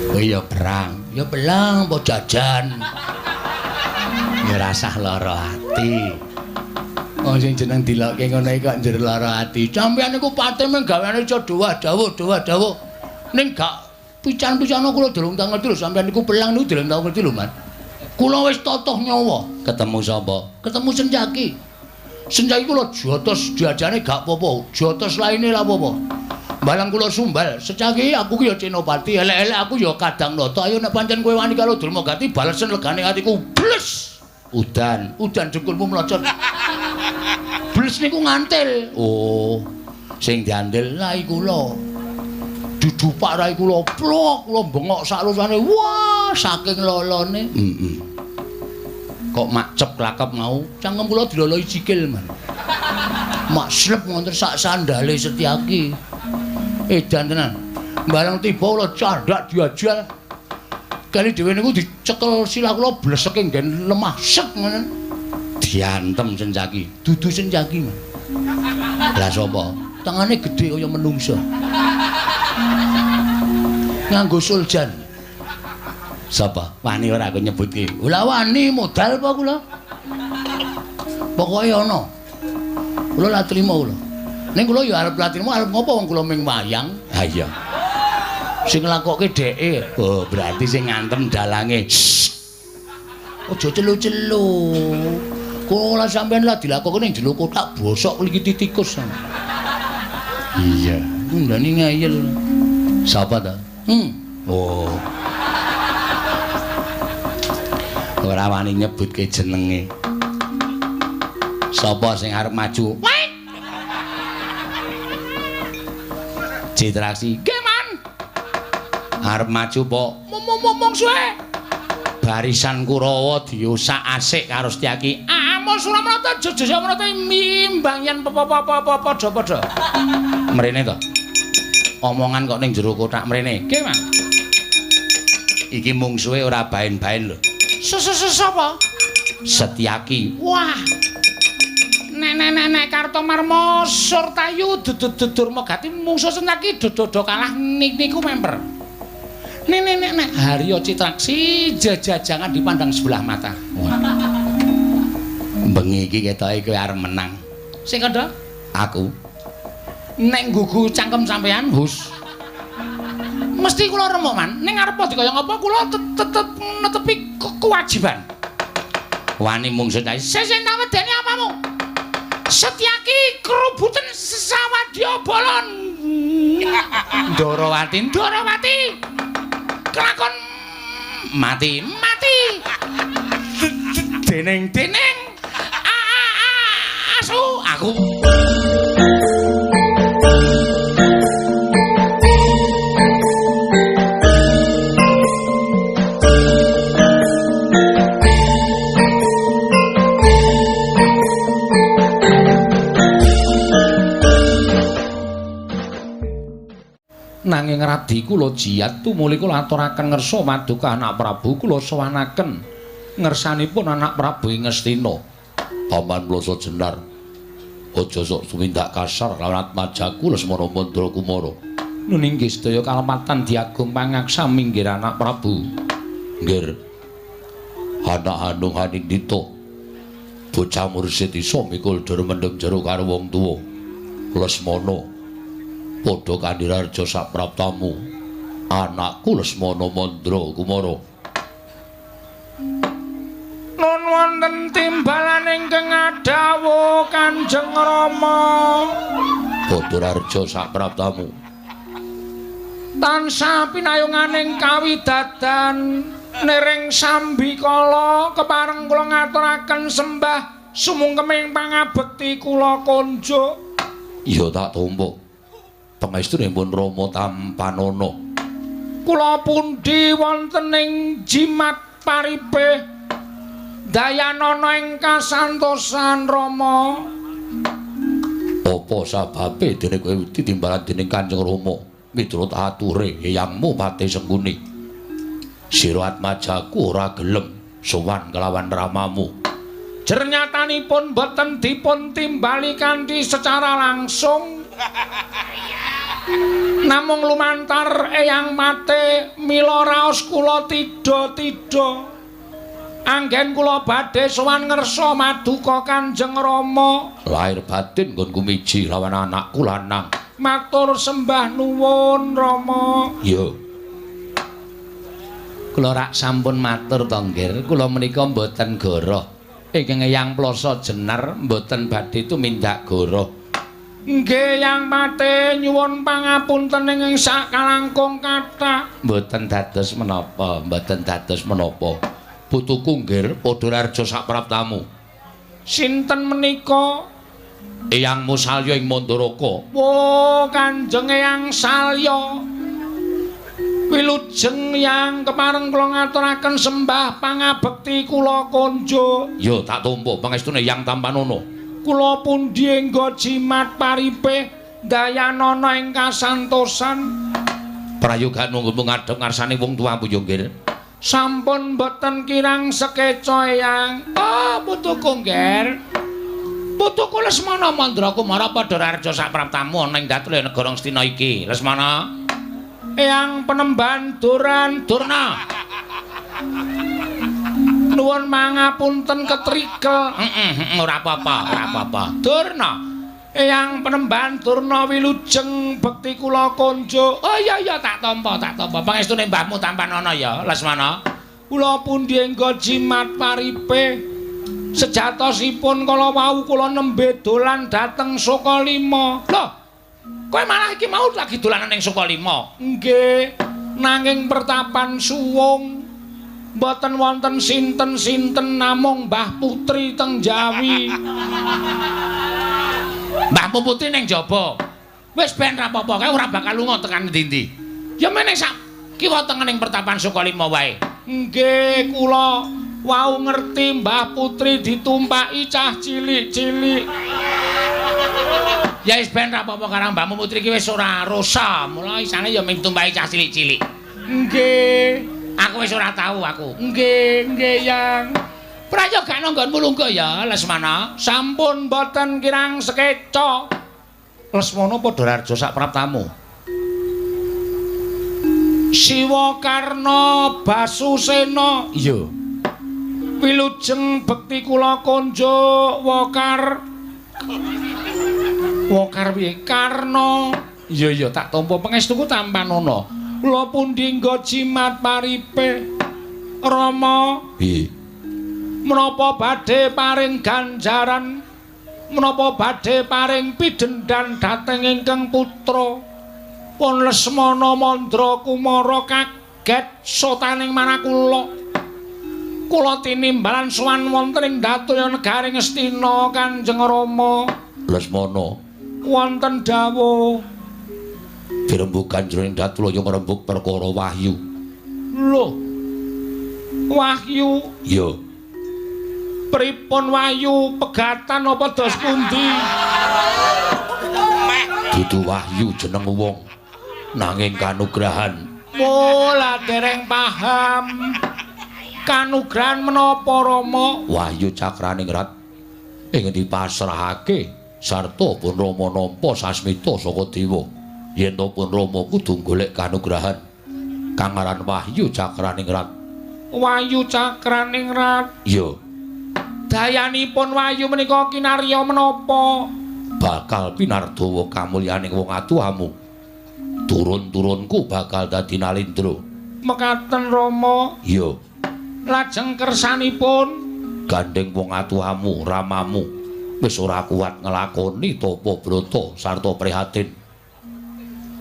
Kowe ya perang, ya belang apa jajan. Ya rasah lara ati. Wong sing jeneng dilokke ngono iki kok njero lara ati. Sampeyan niku pate mung gaweane iso dawuh dawuh dawuh. Ning gak pican-picano kula durung tau ngerti lho sampeyan niku pelang niku durung tau ngerti lho, Man. Kula wis totoh nyawa. Ketemu sapa? Ketemu Sencaki. Sencaki kula jotos diajane gak apa-apa, jotos laine lah apa-apa. Balang kula sumbal, Sencaki aku ki ya Senopati, elek-elek aku ya kadang nata. Ayo nek pancen kowe wani karo Durmagati balesen legane atiku. Bles. Udan, udan jengkulmu mlocot. Bles niku ngantil. Oh, sing diandel rai kula. Didupak rai kula, plok kula bengok saklurane. Wah, saking lolone. Heeh. Kok makcep klakep mau, cangkem kula diloloi sikil, Man. Mak slep ngonten sak sandale Setyaki. Edan tenan. Bareng tiba kula candhak diajal. Kali dhewe niku dicekel silah kula bleseke nggen lemah sek ngoten. Diantem Sencaki. Dudu Sencaki, Man. Lah sapa? Tangane gedhe kaya menungsa. Nganggo suljan. Sapa? Wani ora aku nyebutke. Lah wani modal apa kula? Pokoke ana. Kula la trima kula. Ning kula ya arep la trima arep ngopo wong kula ming wayang. Ha iya. Sing nglakokke dheke. Oh, berarti sing ngantem dalange. Aja celu-celu. Kula sampean lah dilakokke ning jero kotak bosok klikiti tikus. Iya, ndani ngeyel. Sapa ta? Oh. Ora wani nyebutke jenenge. Sapa sing arep maju? Wait. Citraksi. Nggih, Man. Arep maju po? Mung suwe. Barisan Kurawa diosak-asik karo Setyaki. Amul Suramarta Jajayamarta mimbang yen padha-padha. Mrene to. Omongan kok ning jero kotak mrene. Nggih, Man. Iki mungsuhe ora baen-baen lho. Sapa? Setyaki. Wah. Nek Kartomarma Surtayu Durmagati mungsuh Setyaki do kalah niku memper. Nek nek nek Harya Citraksi jajajangan dipandang sebelah mata. Bengi iki ketoke kowe arep menang. Sing kandha? Aku. Nek nggugu cangkem sampean, hus. Mesti kula remuk, Man. Ning arep dikaya ngapa kula tetep netepi kewajiban. Wani mungsuh ta. Sing tak wedeni apamu? Setyaki krubuten sawadya bala. Ndorowati, Ndorowati. Kelakon mati, mati. Dening, dening. Asu, aku. Nanging radi kula jiyat tumuli kula aturaken ngersa maduka anak Prabu kula sowanaken ngersanipun anak Prabu ing Ngastina. Paman Mlasa Jenar, aja sok tumindak kasar lawan atmajaku Lesmana Mandra Kumara. Nun inggih sedaya kalepatan diagung pangaksa minggir anak Prabu. Nggir. Anak Hanung Hanindita. Bocah mursid iso mikul dara mendem jero karo wong tuwa. Lesmana padha kandhirareja sapraptamu. Anakku Lesmana Mandra Kumara. Nun wonten timbalan ingkang adhawuh Kanjeng Rama. Padha rareja sapraptamu. Tansah pinayunganing kawidadan nering sambikala kepareng kula ngaturaken sembah sumungkeming pangabekti kula konjuk. Ya tak tampa. Pangestunipun Rama tampanana. Kula pundi wonten ing jimat paripih dayanana ing kasantosan Rama. Apa sababe dene kowe ditimbalan dening Kanjeng Rama miturut ature eyangmu Patih Sengkuni? Sira atmajaku ora gelem sowan kelawan ramamu. Jernyatanipun boten dipun timbali kanthi secara langsung. Namung lumantar Eyang Mate mila raos kula tida-tida. Anggen kula badhe sowan ngersa maduka Kanjeng Rama. Lahir batin nggonku miji lawan anakku lanang. Matur sembah nuwun Rama. Iya. Kula rak sampun matur to, Nggir, kula menika mboten goroh. Ingkang Eyang Plasa Jenar mboten badhe tumindak goroh. Nggih, Yang Mate, nyuwun pangapunten ing sakalangkung kathah. Mboten dados menapa, mboten dados menapa. Putuku nggir padha raja sapraptamu. Sinten menika? Eyang Musalya ing Mandaraka. Wo, Kanjeng Eyang Salya. Wilujeng Yang, kepareng kula ngaturaken sembah pangabekti kula konjuk. Ya, tak tampa pangestune Yang Tampanana. Kula pundi engga jimat paripe dayanana ing kasantosan. Prayoga nunggu ngadhep ngarsane wong tuamu ya, Nggir. Sampun mboten kirang sekeca, Eyang. Oh, putuku nggir. Putuku Lesmana Mandra Kumara padha raharja sapraptamu ana ing Datulya negara Ngastina iki. Lesmana. Eyang penemban Duran Durna. Nuwun mangapunten ketrikel. Heeh, ora apa-apa, ora apa-apa. Durna. Eyang penemban Durna wilujeng bekti kula konjuk. Oh iya iya, tak tampa, tak tampa. Pangestune mbahmu tampanana ya, Lesmana. Kula pundi engga jimat paripe. Sejatosipun kala wau kula nembe dolan dhateng Sukalima. Lho, kowe malah iki mau lagi dolanan ning Sukalima? Nggih, nanging pertapan suwung. Mboten wonten sinten-sinten namung Mbah Putri teng Jawi. Mbahmu Putri ning jaba. Wis ben ra apa-apa, kae ora bakal lunga tekan endi-endi. Ya meneh sak kiwa tengen ning pertapan Sukalima wae. Nggih, kula wau ngerti Mbah Putri ditumpaki cah cilik-cilik. Ya wis ben ra apa-apa karang Mbahmu Putri ki wis ora rosa, mula isane ya mung tumpaki cah cilik-cilik. Nggih. Aku wis ora tau aku. Nggih, nggih, Yang. Prayoga nggonmu lungguh ya, Lesmana. Sampun mboten kirang sekeca. Lesmana padha raharja sapraptamu. Siwa Karna Basusena. Iya. Wilujeng bekti kula konjuk Wokar. Wokar piye? Karna. Iya iya, tak tampa pangestuku tampanana. Kula pundi nggo jimat paripe. Rama. Piye? Menapa badhe paring ganjaran? Menapa badhe paring pidhendan dhateng ingkang putra? Pun Lesmana Mandra Kumara kaget sotaning manah kula. Kula tinimbalan sowan wonten ing Datulya negari Ngastina Kanjeng Rama. Lesmana, wonten dawuh. Dirembugan jroning Datulya ngrembug perkara wahyu. Lho. Wahyu? Iya. Pripun wahyu pegatan apa dos pundi? Dudu wahyu jeneng wong nanging kanugrahan. Mula dereng paham. Kanugrahan menapa Rama? Wahyu Cakraningrat ing dipasrahake sarta pun Rama nampa sasmita saka dewa. Yen to pun Rama kudu golek kanugrahan kang aran Wahyu Cakraningrat. Wahyu Cakraningrat? Iya. Dayanipun wahyu menika kinarya menapa? Bakal pinardawa kamulyaning wong atuhamu. Turun-turunku bakal dadi nalindra. Mekaten Rama? Iya. Lajeng kersanipun gandeng wong atuhamu, ramamu wis ora kuat nglakoni tapa brata sarta prihatin.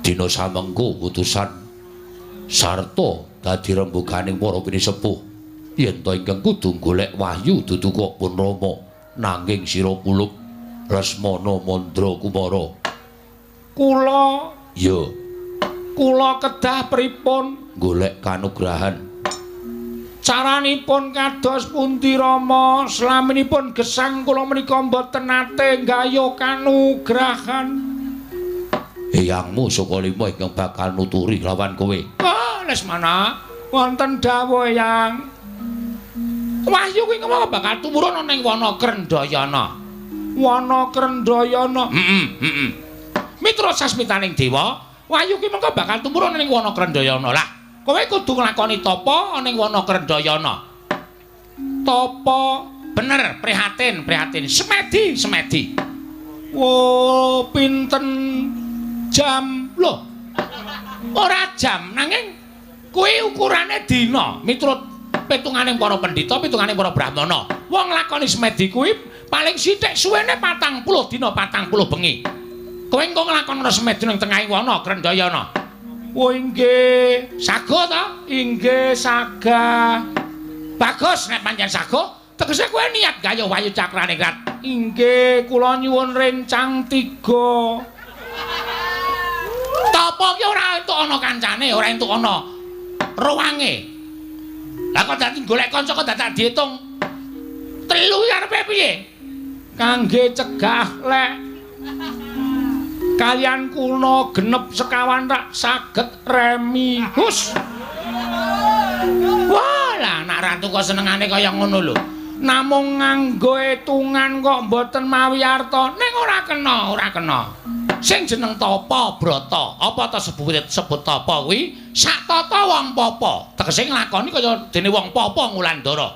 Dina samengko utusan sarta dadi rembuganing para pinisepuh. Yen to ingkang kudu golek wahyu dudu kok pun Rama nanging sira puluk Lesmana Mandra Kumara. Kula? Iya. Kula kedah pripun? Golek kanugrahan. Caranipun kados pundi Rama? Slaminipun gesang kula menika mboten nate nggayuh kanugrahan. Eyangmu Sukalima ingkang bakal nuturi lawan kowe. Oh, Lesmana, wonten dawuh Eyang. Wahyu kuwi ngomong bakal tumurun ana ing Wana Krendhayana. Wana Krendhayana. Heeh, heeh. Miturut sasmitaning dewa, Wahyu ki mengko bakal tumurun ning Wana Krendayana. Lah, kowe kudu nglakoni tapa ning Wana Krendayana. Tapa bener, prihatin, prihatin. Semedi, semedi. Wo, pinten jam? Loh. Ora jam, nanging kuwi ukurane dina miturut pitungane para pendhita, pitungane para brahmana. Wong nglakoni semedi kuwi paling sithik suwene 40 dina 40 bengi. Kowe engko nglakoni semedi ning tengahing wana Krendayana. Oh inggih. Sago ta? Inggih saga. Bagus nek pancen sago, tegese kowe niat gayuh Wahyu Cakraningrat. Inggih, kula nyuwun rencang 3. Tapa ki ora entuk ana kancane, ora entuk ana ruwange. Lah kok dadi golek kanca kok dadak diitung 3 iki arepe piye? Kangge cegah lek kalian kuna genep sekawan rak saged remi. Hus. Wah, lah anak ratu kok senengane kaya ngono lho. Namung nganggo etungan kok mboten mawi arta. Ning ora kena, ora kena. Sing jeneng tapa brata, apa ta sebut tapa kuwi? Sak tata wong papa. Tegese nglakoni kaya dene wong papa ngulandara.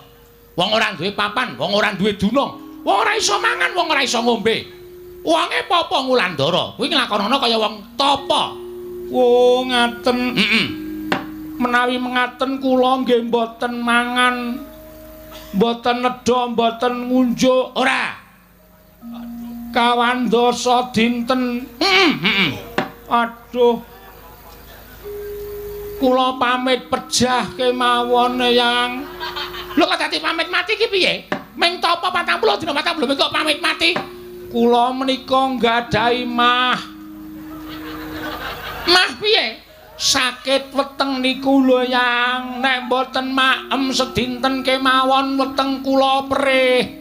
Wong ora duwe papan, wong ora duwe dunung, wong ora iso mangan, wong ora iso ngombe. Wonge papa ngulandara, kuwi nglakonana kaya wong tapa. Oh, ngaten. Heeh. Menawi mengaten kula nggih mboten mangan, mboten nedha, mboten ngunjuk. Ora. Kawan dasa dinten. Heeh, heeh. Aduh. Kula pamit pejah kemawon, Yang. Lho kok dadi pamit mati ki piye? Ming tapa 40 dina 40 kok pamit mati? Kula menika nggadahi mah. Mah piye? Sakit weteng niku lho, Yang. Nek mboten maem sedinten kemawon weteng kula perih.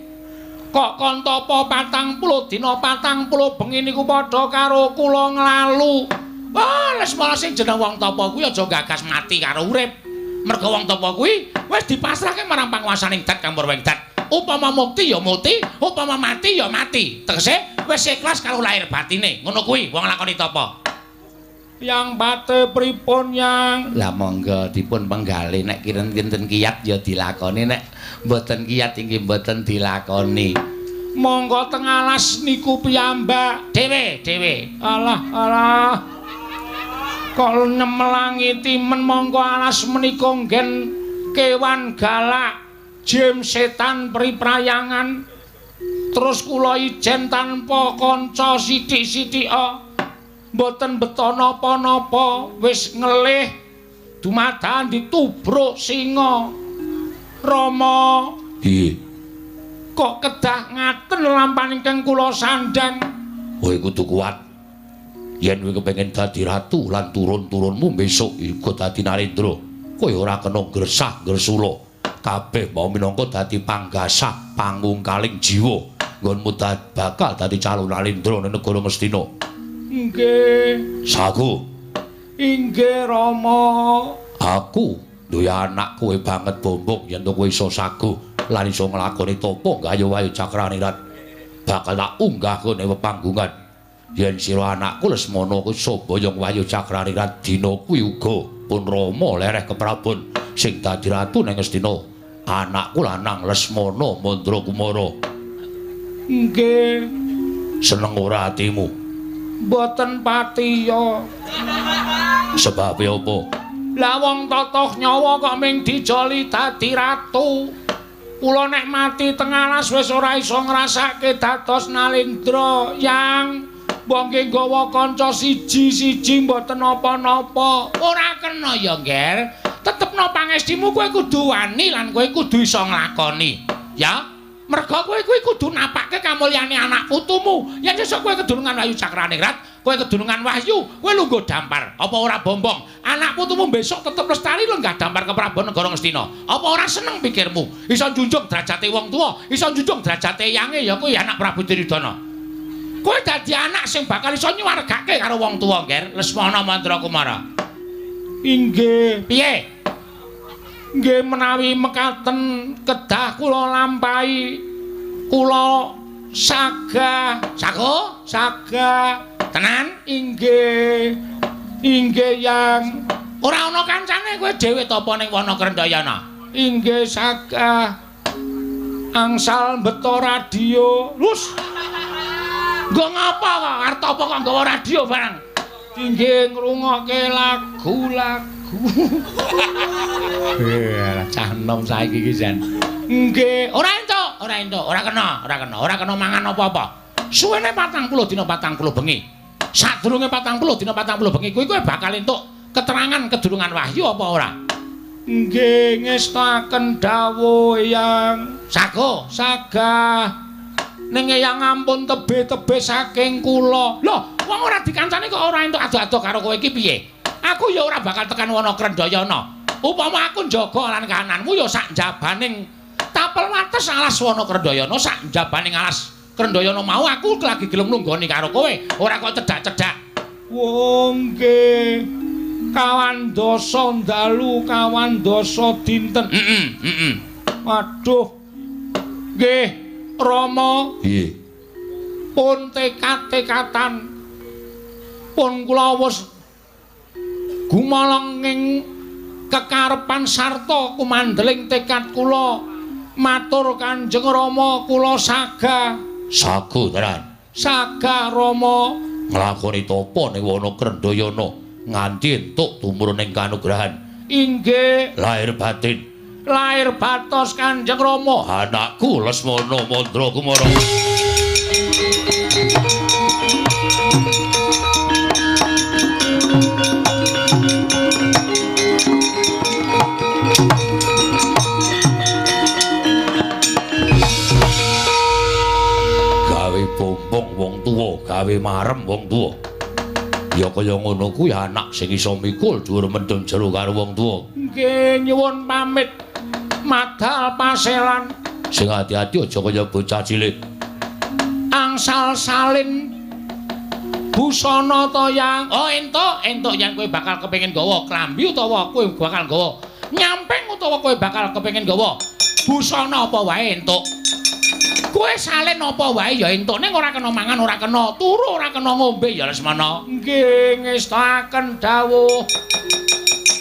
Kok kon tapa 40 dina 40 bengi niku padha karo kula nglalu. Wah, Lesmana sing jeneng wong tapa kuwi aja gagas mati karo urip. Merga wong tapa kuwi wis dipasrahke marang panguwasaning dat kang purwing dat. Upama mukti ya mukti, upama mati ya mati. Tegese wis ikhlas karo lahir batine. Ngono kuwi wong lakoni tapa. Yang pate pripun, Yang? Lah monggo dipun penggalih nek kinten-kinten kiyat ya dilakoni, nek mboten kiyat inggih mboten dilakoni. Monggo teng alas niku piyambak dhewe dhewe. Alah alah. Kok nyemelangi timen monggo alas menika nggen kewan galak, jim setan priprayangan. Terus kula ijen tanpa kanca sithik-sithika. Mboten beto napa-napa, wis ngelih dumadakan ditubruk singa. Rama, piye? Kok kedah ngaten lampahan ingkang kula sandhang? Kowe kudu kuat. Yen kowe kepengin dadi ratu lan turun-turunmu besok iku dadi narendra, kowe ora kena gresah gresula. Kabeh mau minangka dadi panggasah pangungkaling jiwa. Nggonmu bakal dadi calon narendra ning negara Ngastina. Inggih. Sagu. Inggih, Rama. Aku duwe anak kowe banget bombong yen kowe iso sagu lan iso nglakoni tapa gayuh Wahyu Cakranirat. Bakal tak unggah kene panggungan. Yen sira anakku Lesmana kuwi iso boyong Wahyu Cakranirat dina kuwi uga pun Rama lereh keprabon sing dadi ratu ning Ngastina. Anakku lanang Lesmana Mandra Kumara. Inggih. Seneng ora atimu? Mboten patiya. Sebabe apa? Lah wong totoh nyawa kok ming dijoli dadi ratu. Kula nek mati teng alas wis ora iso ngrasake dados nalendra, Yang. Mbok nggih nggawa kanca siji-siji mboten napa-napa. Ora kena ya, Ngger. Tetepno pangestimu, kowe kudu wani lan kowe kudu iso nglakoni. Ya. Merga kowe kuwi kudu napake kamulyane anak putumu. Yen sesuk kowe kedunungan Wahyu Cakraningrat, kowe kedunungan Wahyu, kowe lungguh dampar. Apa ora bombong? Anak putumu besok tetep lestari lenggah dampar ke Prabon Negara Ngastina. Apa ora seneng pikirmu? Iso njunjung derajate wong tuwa, iso njunjung derajate yange ya kuwi anak Prabu Duryudana. Kowe dadi anak sing bakal iso nyuwargake karo wong tuwa, Ngger. Lesmana Mandra Kumara. Inggih. Piye? Nggih menawi mekaten kedah kula lampahi, kula sagah. Sago? Sagah. Tenan? Inggih. Inggih, Yang. Ora ana kancane kowe dhewe tapa ning Wana Krendayana? Inggih sagah. Angsal beto radio. Lus. Nggo ngapa kok? Arep apa kok nggawa radio barang? Inggih ngrungokke lagu-lagu. Cah enom saiki iki jan. Nggih, ora entuk, ora entuk, ora kena, ora kena, ora kena mangan apa-apa. Suwene 40 dina 40 bengi. Sadurunge 40 dina 40 bengi kuwi kowe bakal entuk keterangan kedurungan wahyu apa ora? Nggih, ngestaken dawuh, Eyang. Sago, sagah. Ning Eyang ampun tebih-tebih saking kula. Lho, wong ora dikancani kok ora entuk ado-ado karo kowe iki piye? Aku ya ora bakal tekan Wana Krendayana. Upama aku njaga lan kahananmu ya sak njabaning tapel wates alas Wana Krendayana, sak njabaning alas Krendayana mau aku lagi gelem nunggoni karo kowe, ora kok cedhak-cedhak. Wo nggih. Kawan dasa dalu, kawan dasa dinten. Heeh, heeh. Waduh. Nggih, Rama. Piye? Pun tekad-tekatan. Pun kula wis gumaleng ing kekarepan sarta kumandeling tekad kula. Matur Kanjeng Rama, kula sagah. Sago tenan. Sagah Rama. Nglakoni tapa ning Wana Krendayana nganti entuk tumurun ing kanugrahan. Inggih. Lahir batin. Lahir batos Kanjeng Rama. Anakku Lesmana Mandra Kumara. Gawe bombong wong tuwa, gawe marem wong tuwa. Ya kaya ngono kuwi anak sing iso mikul dhuwur mendem jero karo wong tuwa. Nggih, nyuwun pamit. Madal paselan. Sing ati-ati aja kaya bocah cilik. Angsal salin busana to, Yang. Oh, entuk, entuk yen kowe bakal kepengin gawa klambi utawa kowe bakal gawa nyamping utawa kowe bakal kepengin gawa busana apa wae entuk. Kowe salin apa wae ya entuk, ning ora kena mangan, ora kena turu, ora kena ngombe ya Lesmana. Nggih, ngestaken dawuh.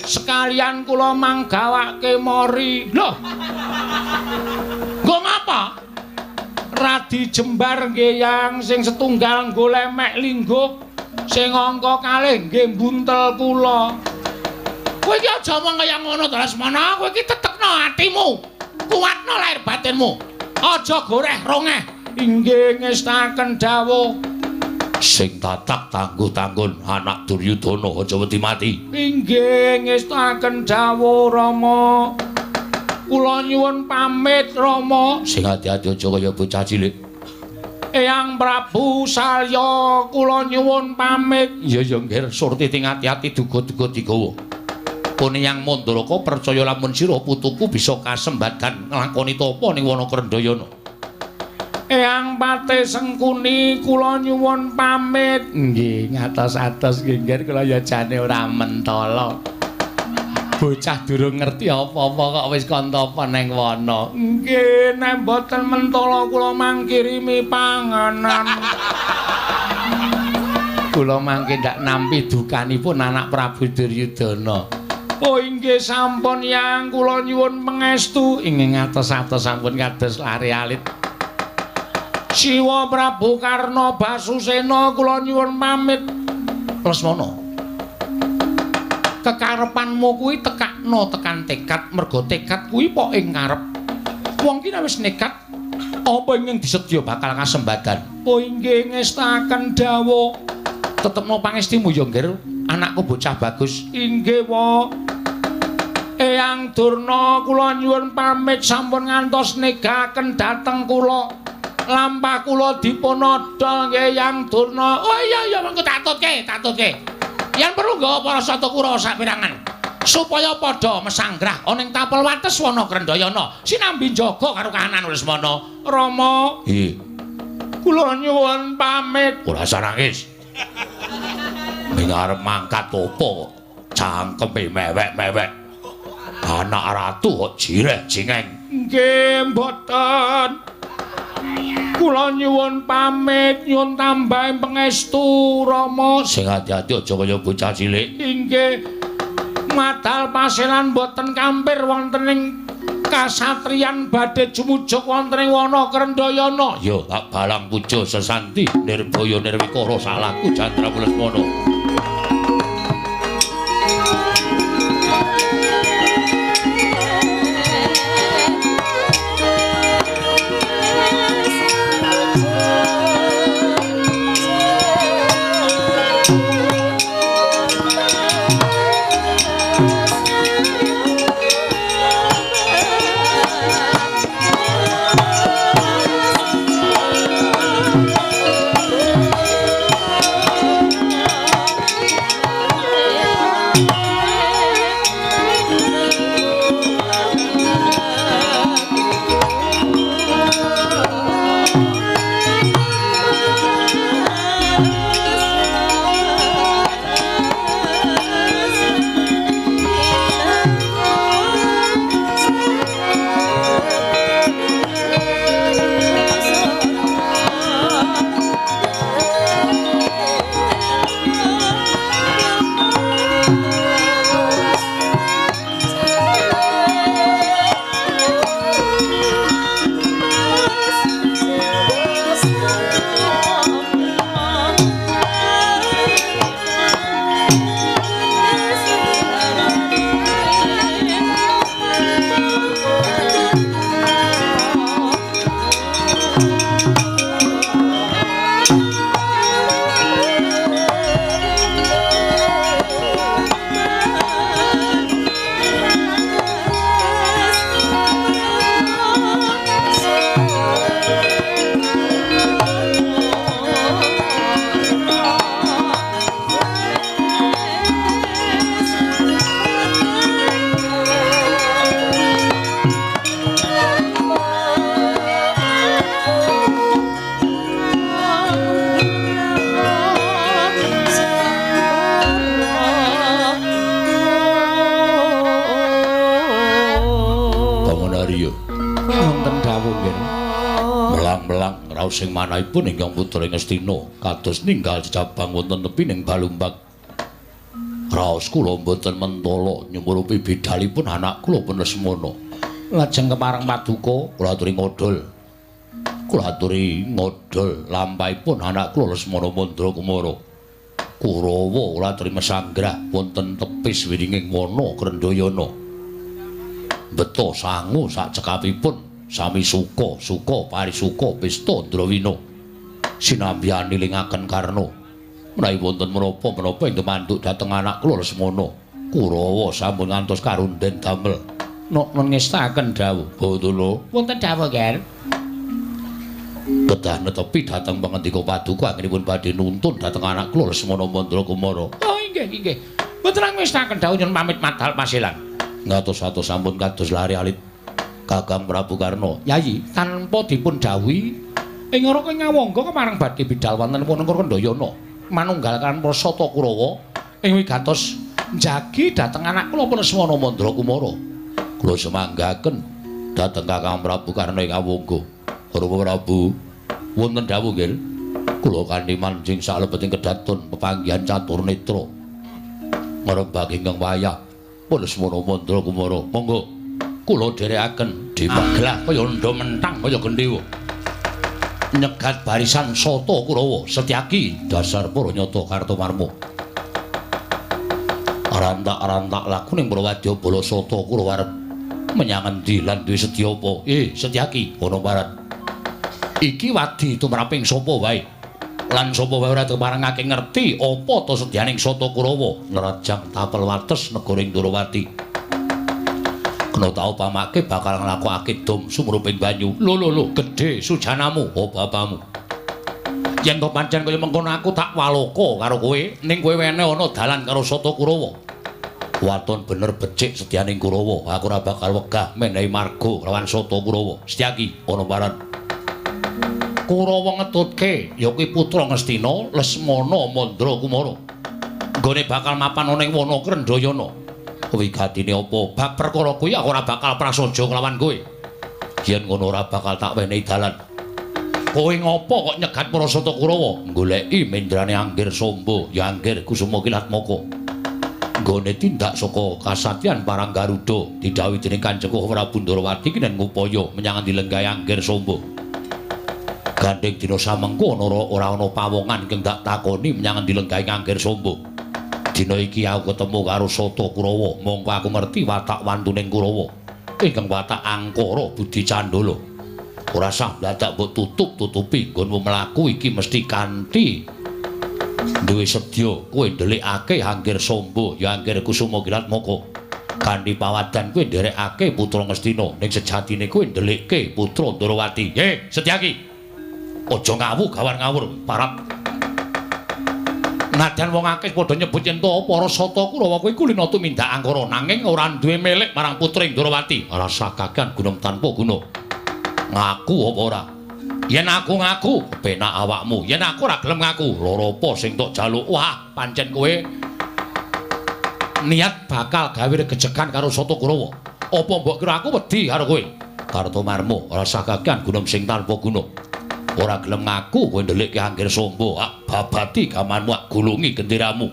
Sekalian kula manggawake mori. Lho. Nggo ngapa? Radi jembar nggih, Yang, sing setunggal nggo lemek lingguh, sing angka kalih nggih mbuntel kula. Kowe iki aja omong kaya ngono to Lesmana, kowe iki tetekno atimu. Kuatno lahir batinmu. Aja goreh rongeh. Inggih, ngestaken dawuh. Sing tatak tangguh-tanggun anak Duryudana aja wedi mati. Inggih, ngestaken dawuh Rama. Kula nyuwun pamit Rama. Sing ati-ati aja kaya bocah cilik. Eyang Prabu Salya, kula nyuwun pamit. Iya ya nggih, surti ting ati-ati duga-duga digawa. Pun Eyang Mandaraka percaya lamun sira putuku bisa kasembadan nglakoni tapa ning Wana Krendayana. Eyang Patih Sengkuni, kula nyuwun pamit. Nggih, ngatos-atos nggih nggih, kula ya jane ora mentala. Bocah durung ngerti apa-apa kok wis kon tapa ning wana. Nggih, nek mboten mentala kula mangkirimi panganan. Kula mangke ndak nampi dukanipun anak Prabu Duryudana. Oh inggih sampun, Yang, kula nyuwun pangestu. Inggih ngatos-atos sampun kados lare alit. Siwa Prabu Karna Basusena, kula nyuwun pamit. Lesmana, kekarepanmu kuwi tekakno tekan tekad, mergo tekad kuwi pok ing ngarep. Wong ki nek wis nekat apa ing disedya bakal kasembadan. Oh inggih, ngestaken dawuh. Tetepno pangestimu ya, Ngger, anakku bocah bagus. Inggih, wa. Eyang Durna, kula nyuwun pamit sampun ngantos negaken dhateng kula. Lampah kula dipun odol nggih, Yang Durna. Oh iya iya, mengko tak tutke, tak tutke. Yen perlu nggawa para Satakura saperangan supaya padha mesanggrah ana ing tapel wates Wana Krendayana sinambi njaga karo kahanan Lesmana. Rama, Nggih. Kula nyuwun pamit. Ora usah nangis. Ning arep mangkat apa kok cangkeme mewek-mewek. Anak ratu kok jireh jingeng. Nggih, mboten. Kula nyuwun pamit, nyuwun tambahin pangestu Rama. Sing ati-ati aja kaya bocah cilik. Inggih. Madal paselan boten kampir wonten ing kasatriyan badhe jumujuk wonten ing wana Krendhayana. Ya, tak balang puja sesanti nirbaya nirwikara salaku Candra Lesmana. Sing manahipun ingkang putra Ngastina kados ninggal jejabang wonten tepining Balumbak. Raos kula mboten mentala nyumurupi bidalipun anak kula pun Lesmana. Lajeng kepareng paduka kula aturi ngodhol. Kula aturi ngodhol lampahipun anak kula Lesmana Mandra Kumara. Kurawa kula aturi mesanggrah wonten tepis wiringing wana Krendhayana. Beto sangu sak cekapipun sami suka suka parisuka pesta ndrawina sinambiyan nilingaken Karna menawi wonten menapa-menapa ing tumanduk dhateng anak kula Lesmana. Kurawa sampun ngantos karunden damel nok ngestaken dawuh. Bathara wonten dawuh Ger. Kedah netepi dhateng pangendika paduka anggenipun badhe nuntun dhateng anak kula Lesmana Mandra Kumara. Oh inggih inggih. Mboten ngestaken dawuh nyuwun pamit madal pasilan. Ngatos-atos sampun kados lari alit Kakang Prabu Karna. Yayi, tanpa dipun dawuhi ing ora ngawangga kemareng badhe bidal wonten wana Krendhayana manunggal kan Prasata Kurawa ing wigatos njagi dhateng anak kula Lesmana Mandra Kumara. Kula semanggaken dhateng Kakang Prabu Karna ing awangga. Rama Prabu, wonten dawuh nggih. Kula kanthi manjing salebeting kedaton pepanggihan catur netra. Ngrembak ingkang wayah Lesmana Mandra Kumara. Monggo kula dherekaken dipeglah kaya ndha mentang kaya gendhewa. Nyegat barisan Sata Kurawa Setyaki dasar para nyata Kartomarma. Rantak-rantak laku ning Prawadya bala Sata Kurawa arep menyang endi lan duwe setya apa? Setyaki ana parat. Iki wadi tumraping sapa wae? Lan sapa wae ora keparengake ngerti apa ta setyaning Sata Kurawa nerajang tapel wates negara ing Ndorowati. Kena tau pamake bakal nglakokake dom sumruping banyu. Lho lho lho, gedhe sujanamu, oh bapamu. Yen to pancen kaya mengkono aku tak waloka karo kowe, ning kowe wene ana dalan karo Sata Kurawa. Waton bener becik setyaning Kurawa, aku ora bakal wegah menehi marga lawan Sata Kurawa. Setyaki ana paran. Kurawa ngetutke ya kuwi putra Ngastina Lesmana Mandra Kumara. Nggone bakal mapan ana ing wana Krendhayana. Wigatine apa? Bab perkara kuwi aku ora bakal prasaja nglawan kowe. Yen ngono ora bakal tak wenehi dalan. Kowe ngopo kok nyegat para Sata Kurawa? Goleki mendrane Anggir Samba, ya Anggir Kusuma Kilatmaka. Nggone tindak saka kasatyan parang Garuda didhawuhi dening Kanjeng Prabu Ndorowati kinen ngupaya menyang endi lenggahe Anggir Samba. Gandeng dina samengko ana ora ana pawongan ingkang dak takoni menyang endi lenggahe Anggir Samba. Dina iki aku ketemu karo Sata Kurawa, mongko aku ngerti watak wantuning Kurawa. Ingkang watak angkara budi candala. Ora sah dadak mbok tutup-tutupi nggonmu mlaku iki mesti kanthi duwe sedya kowe ndelikake Anggir Samba ya Anggir Kusuma Kilatmaka. Kanthi pawadan kowe nderekake putra Ngastina ning sejatine kowe ndelikke putra Ndorowati. He, Setyaki. Aja ngawu gawan ngawur parap. Nadyan wong akeh padha nyebut yen to para Sata Kurawa kuwi kulina tumindak angkara nanging ora duwe milik marang putri Ndorowati. Ora sah kakean gunung tanpa guna. Ngaku apa ora? Yen aku ngaku, penak awakmu. Yen aku ora gelem ngaku, loro apa sing tok jaluk? Wah, pancen kowe niat bakal gawe regejegan karo Sata Kurawa. Apa mbok kira aku wedi karo kowe? Kartomarma, ora sah kakean gunung sing tanpa guna. Ora gelem ngaku kowe ndelikke Anggir Samba, ak babati gamanmu, ak gulungi genderamu.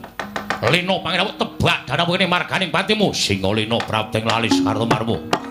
Lena pangeran tebak danamu kene marganing patimu. Singa Lena prapting lalis Kartomarma.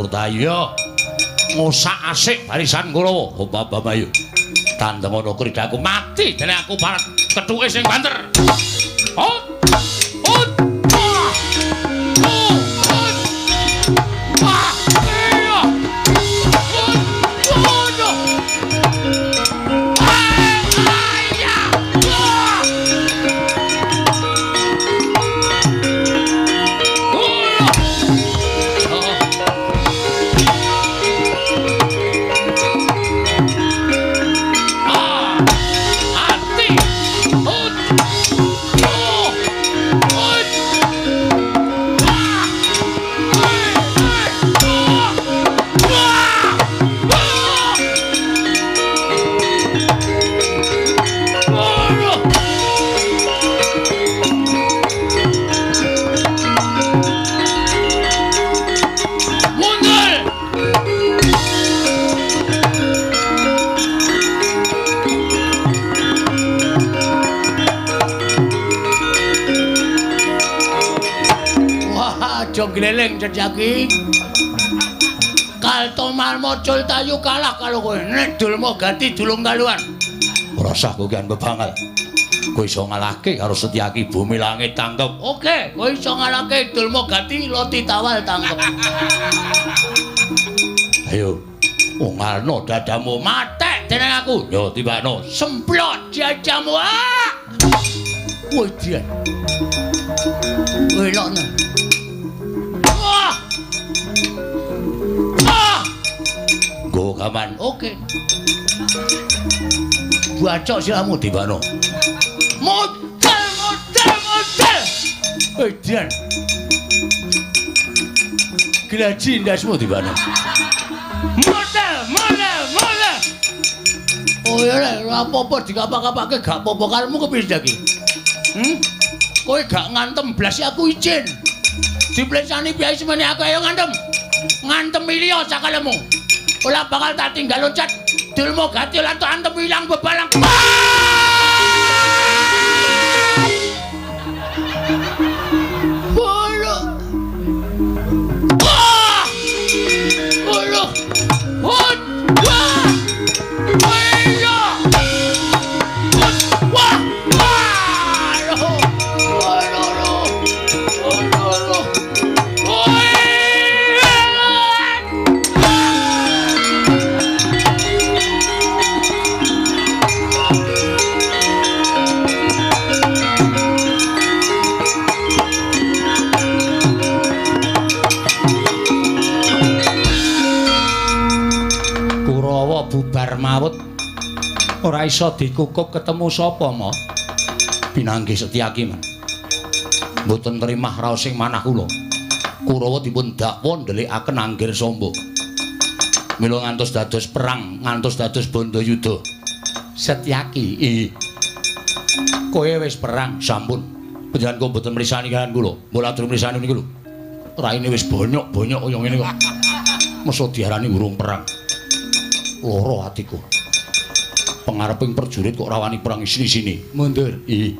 Surtaya. Ngosak asik barisan Kurawa. Hobab ayo. Tandeng ana kridaku mati dene aku parat kethuke sing banter. Hot. Hot. Ah. Oh. Hot. Ah. Iya. Hot. Waduh. Ah. Iya. Ah. Oh. Ah. Ati. Hut. Oh. Hut. Ah. Eh, eh. Oh. Wah. Wah. Waduh. Mundur. Wah, aja gleleng Setyaki. Kaltomarmo cul tayu kalah karo kowe. Nek Dulma Gati dulung kaluan. Ora usah kowe bebangal. Kowe iso ngalahke karo Setyaki bumi langit tangkep. Oke, kowe iso ngalahke Dulma Gati loti tawal tangkep. Ayo, ungalno dadamu Matek dening aku. Yo tibakno. Semplot jajamu. Ah! Woi, Dian. Welokno. Wah! Ah! Nggo gaman. Oke. Bacok siramu Tibakno. Modal, modal, modal. Woi, Dian. Glaji ndasmu Tibakno. Modal, modal, modal. Oh ya lek ora apa-apa dikapak-kapake gak apa-apa karepmu kepiye iki? Kowe gak ngantem blas aku izin. Diplesani piyai semene aku ayo ngantem. Ngantem ilya sakalemu. Ora bakal tak tinggal loncat. Dulma Gati lan tok antem ilang bebalang. Bolo. Wah! Bolo. Hut. Wah! Iya. Hut. Wah! Wah! Loh. Loh, loh, loh. Loh, loh, loh. Wih! Kurawa bubar mawut ora iso dikukup ketemu sapa, Ma? Pinanggih Setyaki, Man. Mboten trimah raos sing manah kula. Kurawa dipun dakwa ndelikaken Anggir Samba. Mila ngantos dados perang, ngantos dados bandayuda. Setyaki, Ih, kowe wis perang. sampun. Panjenengan kok mboten mrisani kalian kula. Mbok ladur mrisani niku lho. Raine wis bonyok-bonyok kaya ngene kok. Mesa diarani urung perang. Lara atiku. Pengareping prajurit kok ora wani perang isini-sini. Mundur. Ih,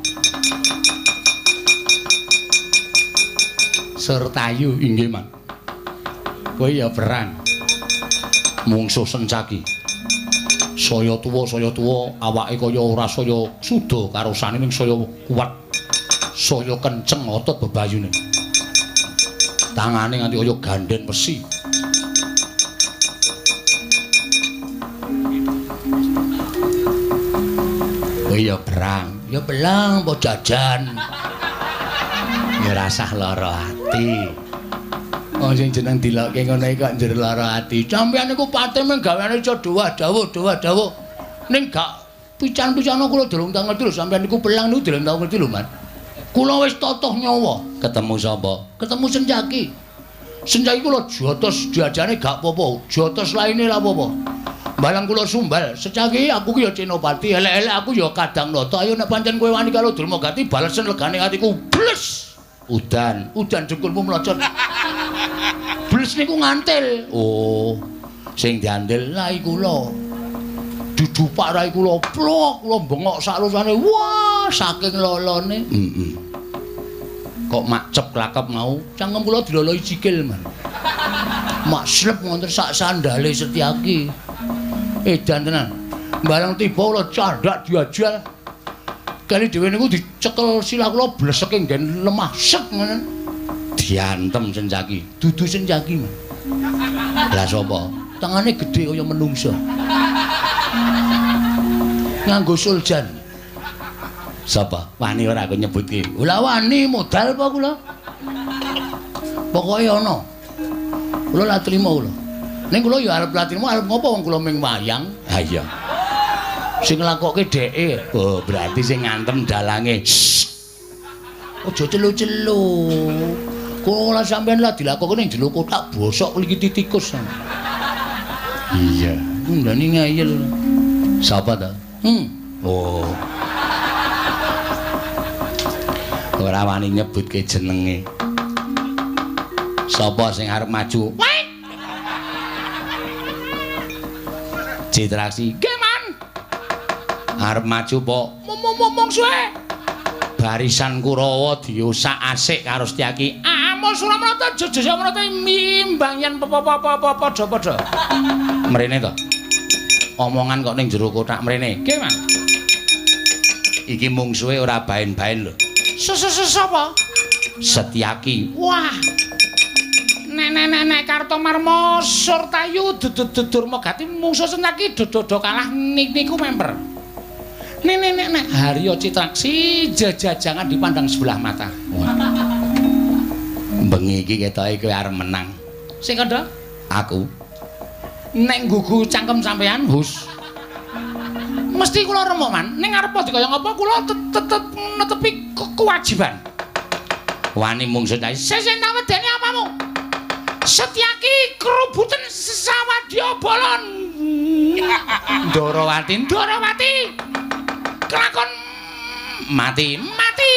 Surtayu, inggih, Man. kowe ya perang. Mungsuh Sencaki. Saya tuwa awake kaya ora saya suda karosane ning saya kuat. Saya kenceng otot bebayune. Tangane nganti kaya ganden besi. Kowe ya perang. Ya belang apa jajan. Ya rasah lara ati. Wong sing jeneng dilokke ngono iki kok njur lara ati. Sampeyan niku pate mung gaweane iso dawuh dawuh dawuh. Ning gak pican-picano kula durung tau ngerti lho sampeyan niku pelang niku durung tau ngerti lho, Man. Kula wis totoh nyawa Ketemu sapa? ketemu Sencaki. Sencaki kula jotos jajane gak apa-apa, jotos laine lah apa-apa. Balang kula sumbal, Sencaki aku ki ya Senopati, elek-elek aku ya Kadang Nata. Ayo nek pancen kowe wani karo Durma Gati balesen legane atiku. Bles. Udan. Udan jengkulmu mlocot. Bles niku ngantil. Oh, sing diandel Rai kula. Didupak rai kula, plok kula bengok sakrusane. Wah, saking lolone. Heeh. Kok makcep klakep mau? Cangkem kula diloloi sikil, Man. Mak slep ngonten sak sandale Setyaki. Edan tenan. Bareng tiba kula candhak diajal. Kali dhewe niku dicekel silah kula bleseke nggen lemah sek ngoten. Diantem Setyaki. Dudu Setyaki, Mas. Lah sapa? Tangane gedhe kaya menungsa. Nganggo suljan. Sapa? Wani ora aku nyebutke. Lah wani modal apa kula? Pokoke ana. Kula la trima kula. Ning kula ya arep la trima arep ngopo wong kula ming wayang. Ha iya. Sing nglakokke dheke. Oh, berarti sing ngantem dalange. Aja celu-celu. Kula sampean lah dilakokke ning jero kotak bosok klikiti tikus. Iya, ndani ngeyel. Sapa ta? Oh. Ora wani nyebutke jenenge. Sapa sing arep maju? Citraksi. Nggih, Man. Arep maju po? Mung suwe. Barisan Kurawa diosak-asik karo Setyaki. Amul Suramrata Jajasamrata mimbang yen padha-padha. Mrene to. Omongan kok ning jero kotak mrene. Nggih, Man. Iki mungsuhe ora baen-baen lho. Sapa? Setyaki. Wah. Nek Kartomarma Surtayu Durmagati mungsuh Setyaki do kalah niku memper. Nek Harya Citraksi jangan dipandang sebelah mata. Bengi iki ketoke kowe arep menang. Sing kandha? Aku. Nek nggugu cangkem sampean, hus. Mesti kula remuk, Man. Ning arep dikaya ngapa kula tetep netepi kewajiban. Wani mungsuh ta. Sing tak wedeni apamu? Setyaki krubuten sawadya bala Ndorowati, Ndorowati. Kelakon mati, mati.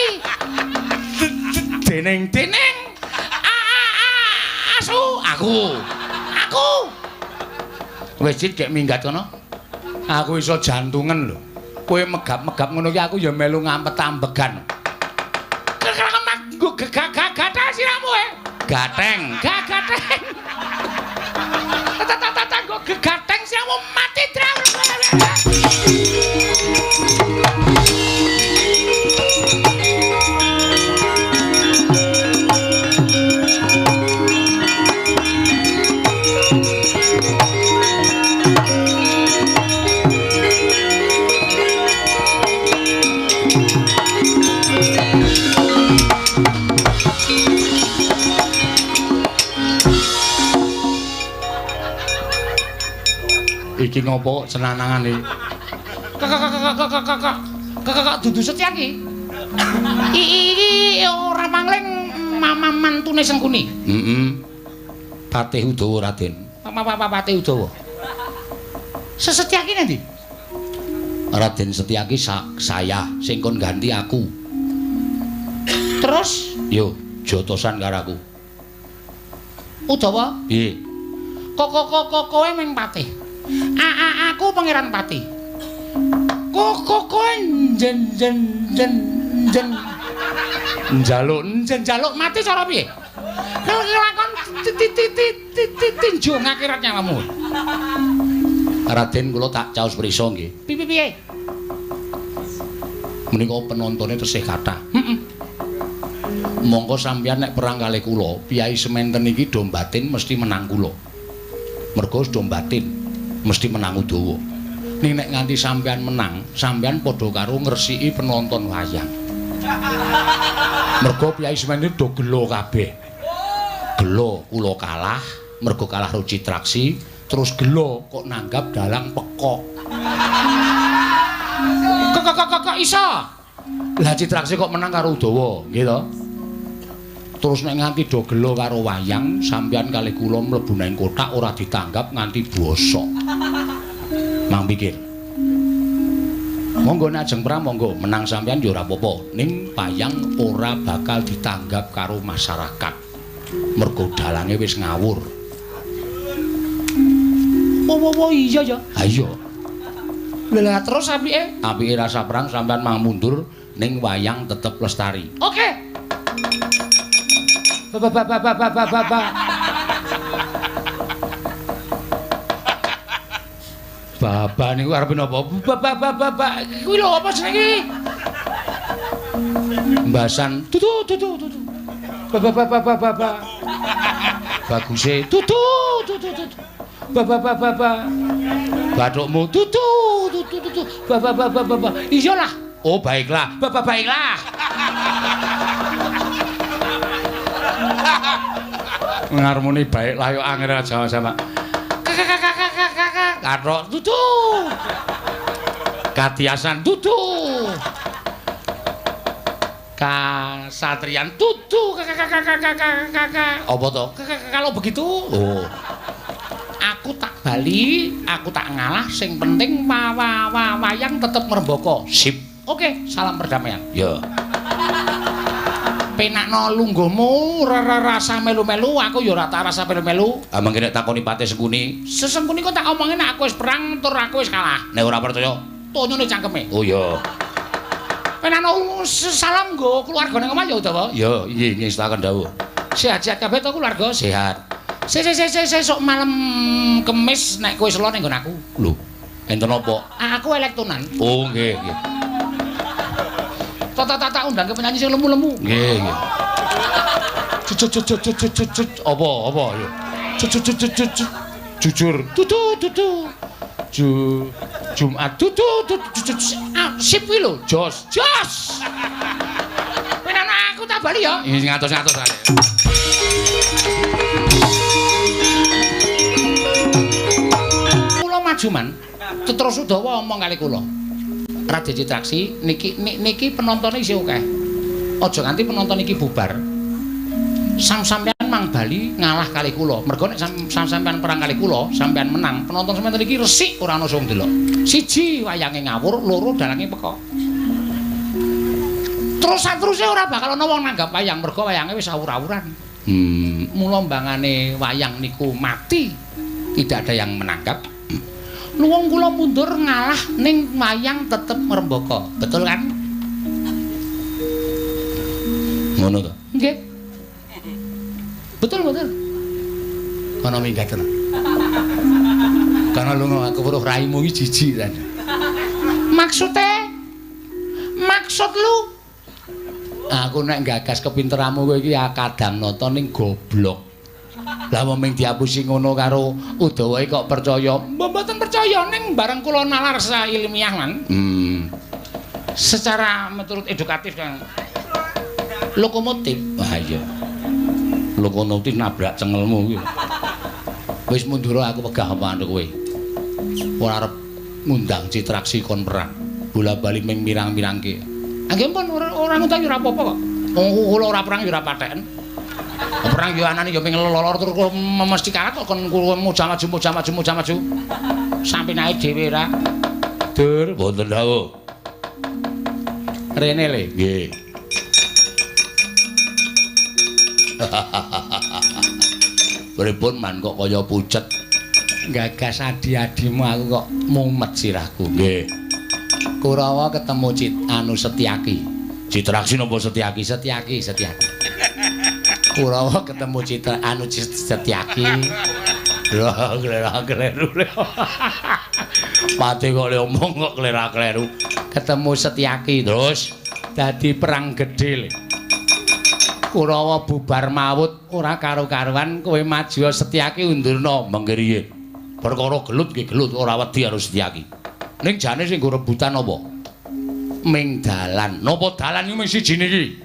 Dening dening asu aku. Aku. Wis cit gek minggat kono. Aku iso jantungan lho. Kowe megap-megap ngono ki aku ya melu ngampet-ambegan. Kelakon nggo gagah-gagah siramu e. Gateng, gagateng. Tata nggo gegateng siramu mati trawur. Iki ngopo senanangane? Kakak dudu Setyaki. Iki ora mangling mama mantune Sengkuni. Heeh. Patih Udawa Raden. Patih Udawa. Setyaki nanti? Raden Setyaki saya sing kon ganti aku. Terus yo jotosan karo aku. Udawa? Piye? Kok kowe ming patih. Aku Pangeran Pati. Kok kowe njen njen njen njen njaluk njen njaluk mati cara piye? Kelakon tinju ngakirat nyawamu. Raden kula tak caos prisa nggih. Piye piye? Menika penontone tesih kathah. Heeh. Monggo sampeyan nek perang kalih kula, piyai sementen iki do batin mesti menang kula. Mergo do batin mesti menang Udawa. Ning nek nganti sampeyan menang, sampeyan padha karo ngresiki penonton wayang. Mergo piyai sementen do gelo kabeh. Gelo kula kalah, mergo kalah karo Citraksi, terus gelo kok nanggap dalang pekok. Kok iso? Lah Citraksi kok menang karo Udawa, nggih to? Terus nek nganti do gelo karo wayang, sampeyan kalih kula mlebu nang kotak ora ditanggap nganti bosok. Mang pikir. Monggo nek ajeng perang monggo, menang sampeyan ya ora apa-apa. Ning wayang ora bakal ditanggap karo masyarakat. Mergo dalange wis ngawur. Oh iya ya. Ha iya. Lah terus apike? Apike rasa perang sampeyan mang mundur ning wayang tetep lestari. Oke. Ba ba ba ba ba ba ba. Baba niku arepe napa? Baba baba baba. Kuwi lho apa jenenge? Mbasan tutu tutu tutu. Baba baba baba baba. Baguse tutu tutu tutu. Baba baba baba. Bathukmu tutu tutu tutu. Baba baba baba. Iyalah. Oh baiklah. Baba baiklah. Ngarmoni baiklah yo angel aja sama. Kathok tutu. Katiasan tutu. Kasatriyan tutu. Apa to? Kalau begitu, oh. Aku tak bali, aku tak ngalah, sing penting wayang tetep ngrembaka. Sip. Oke, salam perdamaian. Ya. Penakno lungguhmu ora rasa melu-melu, aku ya ora tak rasa melu-melu. Ah mangke nek takoni Patih Sengkuni, Sesengkuni kok tak omongin nek aku wis perang tur aku wis kalah. Nek ora percaya, tonyone cangkeme. Oh iya. Penakno salam nggo keluarga ning omah ya Udawa. Ya, nggih ngestaken dawuh. Sehat-sehat kabeh to keluarga? Sehat. Sesuk malam Kemis nek kowe selo ning nggon aku. Lho, enten apa? Aku elektonan. Oh nggih, nggih. Tak undang ke penyanyi sing lemu-lemu. Nggih, nggih. Cucut apa apa ya. Cucut jujur. Tutu tutu. Jumat tutu tutu. Sip kuwi lho, jos. Jos. Penana aku tak bali ya. Nggih ngatos-ngatos ae. Kula maju man. Terus Udawa omong kali kula. Raden Citraksi niki niki penontonnya isih akeh. Aja nganti penonton iki bubar. Sampeyan mang bali ngalah kali kula. Mergo nek sampeyan perang kali kula, sampeyan menang, penonton sampeyan iki resik ora ana sing ndelok. Siji wayange ngawur, loro dalange pekok. Terus sateruse ora bakal ana wong nanggap wayang mergo wayange wis awur-awuran. Mula mbangane wayang niku mati. Tidak ada yang menanggap. Luwung kula mundur ngalah ning wayang tetep ngrembaka. Betul kan? Ngono to? Nggih. Betul betul. Kono minggat tenan. Kono lunga aku weruh raimu iki jijik ta. Maksude? Maksud lu? Aku nek gagas kepinteranmu kowe iki kadang nata ning goblok. Lah wong ming diapusi ngono karo Udawa kok percaya? Mboten percaya ning bareng kula nalar ilmiah man. Secara menurut edukatif kan. Lokomotif. Wah iya. Lokomotif nabrak cengelmu kuwi. Wis mundur aku wegah apa anu kowe. Ora arep ngundang Citraksi kon perang. Bola-bali ming mirang-mirangke. Nggih pun ora ngundang ya ora apa-apa kok. Wong kula ora perang ya ora patheken. Perang yo anane yo ping lelor terus mesti kalah kok kon mojang maju mojang maju mojang maju. Sampe naik dhewe ra. Dur, mboten dawuh. Rene le. Nggih. Pripun man kok kaya pucet? Gagas adi-adimu aku kok mumet sirahku. Nggih. Kurawa ketemu Cit anu Setyaki. Citraksi napa Setyaki? Setyaki, Setyaki. Kurawa ketemu Citra anu Setyaki. Lho, klera-kleru. Pate kok le omong kok klera-kleru. Ketemu Setyaki terus dadi perang gedhe le. Kurawa bubar mawut ora karo-karuan kowe maju Setyaki undurna mengke riyin. Perkara gelut nggih gelut ora wedi karo Setyaki. Ning jane sing nggo rebutan apa? Ming dalan. Napa dalan iku ming siji niki?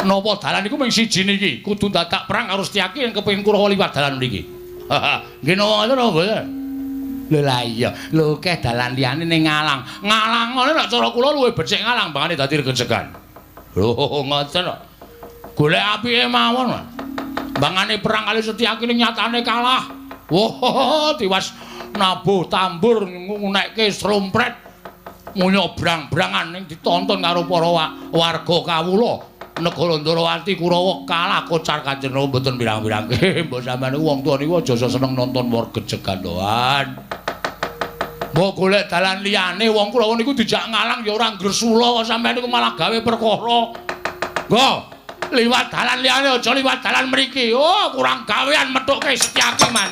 Napa dalan iku ming siji niki? Kudu dadak perang karo Setyaki yen kepengin Kurawa liwat dalan mriki. Nggih napa ngoten napa mboten? Lho lah iya, lho akeh dalan liyane ning ngalang. Ngalang ngene nek cara kula luwih becik ngalang bangane dadi regejegan. Lho ngoten kok. Golek apike mawon. Bangane perang kali Setyaki ning nyatane kalah. Wah, tiwas nabuh tambur ngunekke srompret. Munyo brang-brangan ning ditonton karo para warga kawula. Negara Ndorowati Kurawa kalah kocar kacir mboten pirang-pirangke. Mbok sampeyan niku wong tuwa niku aja seneng nonton war gejegan doan. Mbok golek dalan liyane wong Kurawa niku dijak ngalang ya ora ngresula kok sampeyan niku malah gawe perkara. Nggo, liwat dalan liyane aja liwat dalan mriki. Oh, kurang gawean methuke Setyaki man.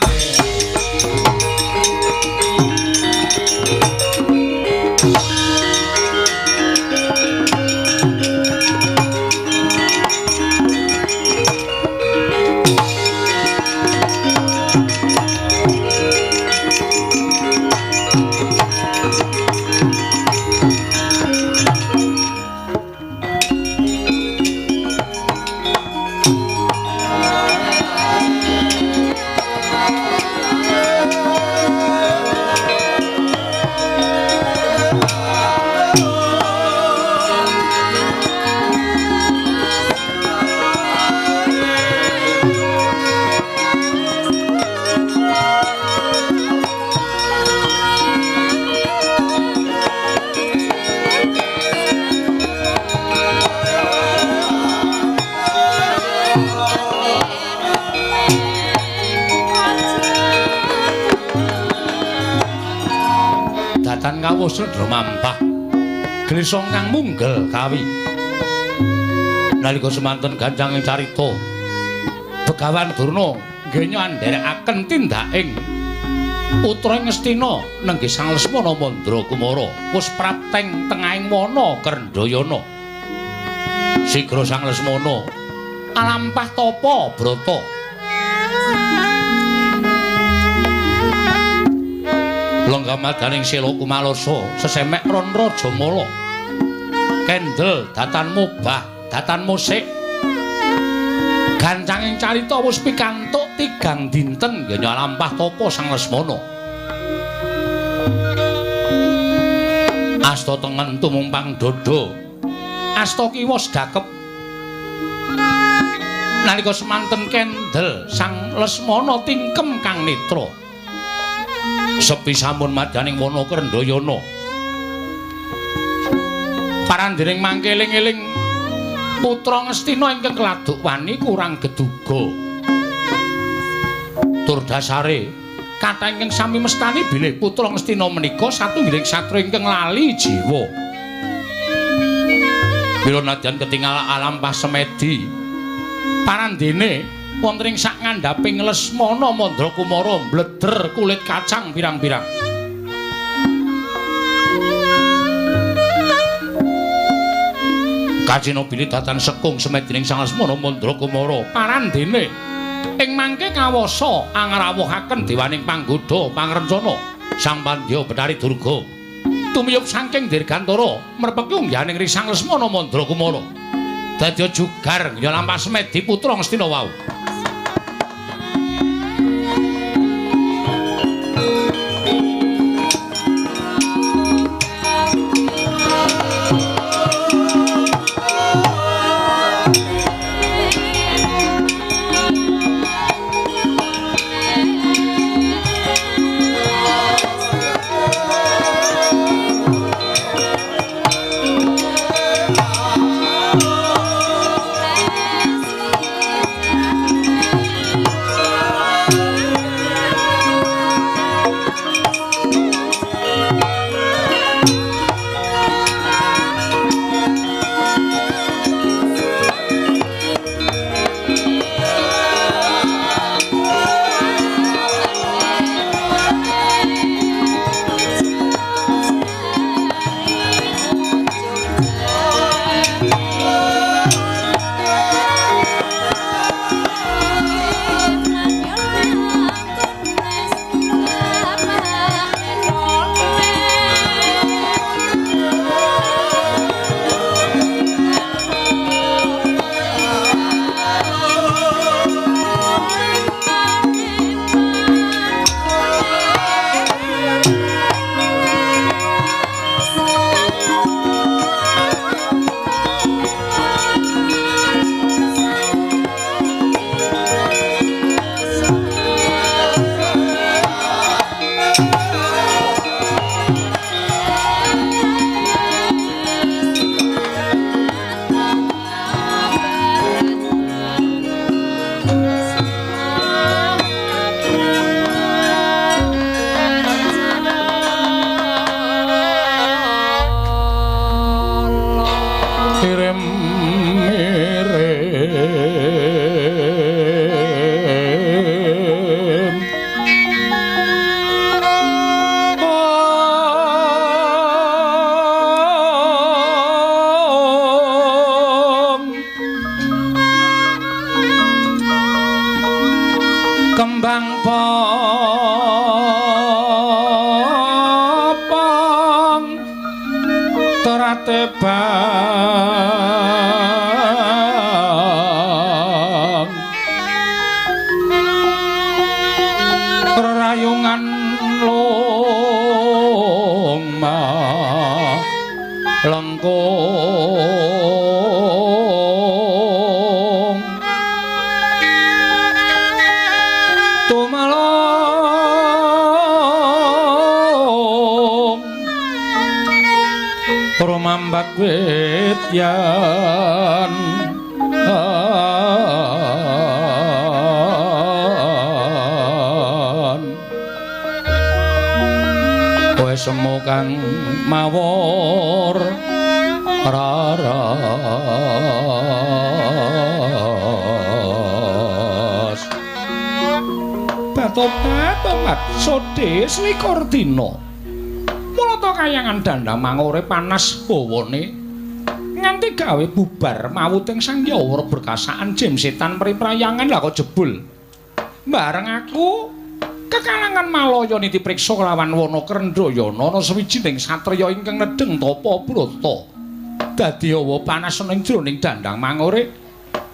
kawuh sendra mampah glisong kang munggel kawi. Nalika semanten gancanging carita Begawan Durna nggenya andherekaken tindaking putra Ngastina nenggih Sang Lesmana Mandra Kumara wis prapteng tengahing wana Krendhayana. Sigra Sang Lesmana alampah tapa brata. Lenggah madaning sela kumalasa sesemek ron rajamala. Kendel datan mubah, datan musik. Gancanging carita wis pikantuk tigang dinten ngenya lampah tapa Sang Lesmana. Asta tengen tumumpang dada, asta kiwa sedakep. Nalika semanten kendel Sang Lesmana tingkem kang netra. Sepi sampun madyaning wana Krendhayana. Parandiring mangke eling-eling putra Ngastina ingkang keladuk wani kurang geduga. Tur dasare kathah ingkang sami mestani bilih putra Ngastina menika satunggiling satria ingkang lali jiwa. Mila nadyan ketingal alampah semedi, parandene wonten ing sak ngandhaping Lesmana Mandra Kumara mbleder kulit kacang pirang-pirang. Kacina bilih datan sekung semedining Sang Lesmana Mandra Kumara parandene ing mangke kawasa angrawuhaken dewaning panggodha pangrencana Sang Pandya Betari Durga tumiyup saking dirgantara merpeki unggahaning ri Sang Lesmana Mandra Kumara. Dadi jugar ya lampah semedi putra Ngastina wau. Kembang popong terate bang rerayungan longma lengkung tumalong rumambak wit yan Semu kang mawur raras. Batobat sode selikur dina. Mulata kayangan dandang mangore panas hawane nganti gawe bubar mawuting Sang Hyawara berkasaan jim setan priprayangan lah kok jebul. Bareng aku kekalangan Malaya niti priksa kelawan Wana Krendhayana ana sawijining satriya ingkang nedheng tapa brata. Dadi hawa panas ning jroning dandang mangore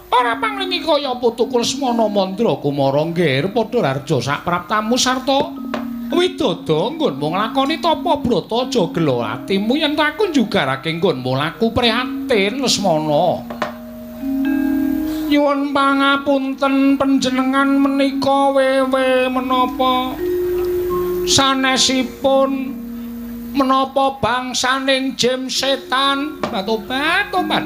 ora panglingi kaya putuku Lesmana Mandra Kumara nggih padha rarja sapraptamu sarta widodo nggonmu nglakoni tapa brata aja gelo atimu yen aku njugarake nggonmu laku prihatin Lesmana. Nyuwun pangapunten panjenengan menika wewe menapa sanesipun menapa bangsaning jim setan batobat.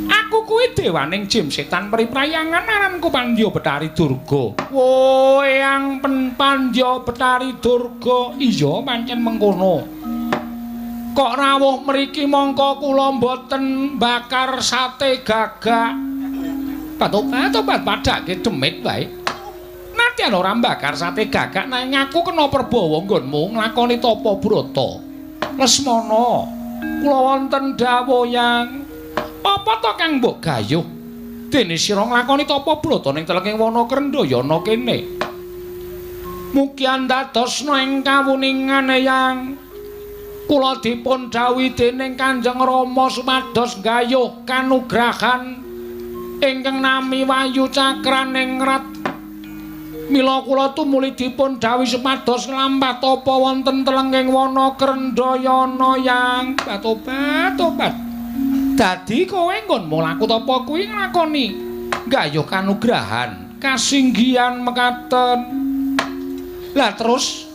Aku kuwi dewaning jim setan priprayangan aranku Pandya Betari Durga. Wo eyang Pandya Betari Durga, iya pancen mengkono. Kok rawuh mriki mongko kula mboten bakar sate gagak. Batobat padhake demit wae. Nadyan ora bakar sate gagak nanging aku kena perbawa nggonmu nglakoni tapa brata. Lesmana, kula wonten dawuh yang apa to kang mbok gayuh? Dene sira nglakoni tapa brata ning telenging Wana Krendhayana kene. Mugi andadosna ing kawuningan eyang. Kula dipun dhawuhi dening Kanjeng Rama supados gayuh kanugrahan ingkang nami Wayu Cakraningrat. Mila kula tumuli dipun dhawuhi supados nglampah tapa wonten telenging Wana Krendhayana yang batobat. Dadi kowe nggonmu laku tapa kuwi nglakoni gayuh kanugrahan kasinggihan mekaten. Lah terus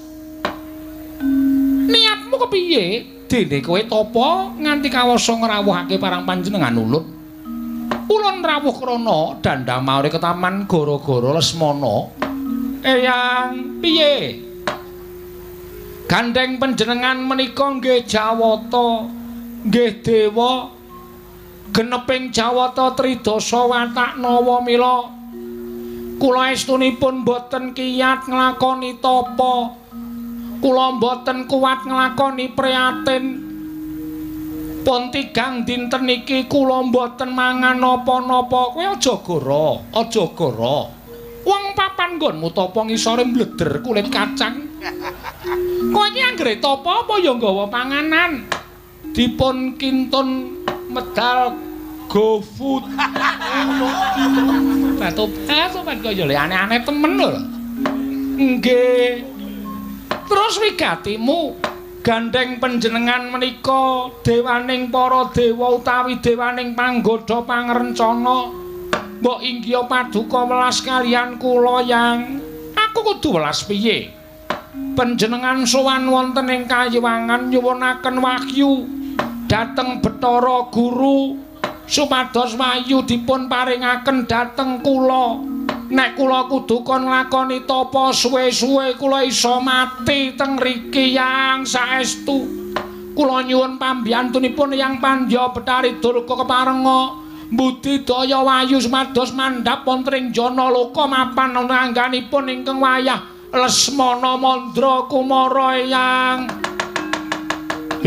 niatmu kepiye? Dene kowe tapa nganti kawasa ngrawuhake parang panjenengan ulun. Ulun rawuh krana dandang maure ketaman gara-gara Lesmana. Eyang piye? Gandeng panjenengan menika nggih Jawata, nggih dewa. Geneping Jawata tridasa watak nawa mila kula estunipun boten kiyat nglakoni tapa. Kula boten kuat nglakoni prihatin. Pun tigang dinten iki kula mboten mangan napa-napa. Kowe aja goro, aja goro. Wong papan nggonmu tapa ngisore mbleder kulit kacang. Kowe iki anggere tapa apa ya nggawa panganan? Dipun kintun medal GoFood. Batobat kaya le aneh-aneh temen lho. Nggih. Terus wigatimu gandeng panjenengan menika dewaning para dewa utawi dewaning panggodha pangrencana. Mbok inggih paduka welas kaliyan kula yang aku kudu welas piye? Panjenengan sowan wonten ing kayiwangan nyuwunaken wahyu dhateng Bathara Guru supados wahyu dipun paringaken dhateng kula. Nek kula kudu kon nglakoni tapa suwe-suwe kula iso mati teng riki yang saestu. Kula nyuwun pambiyantunipun Yang Pandya Betari Durga keparenga mbudidaya wahyu supados mandhap wonten ing jana loka mapan angganipun ingkang wayah Lesmana Mandra Kumara Eyang.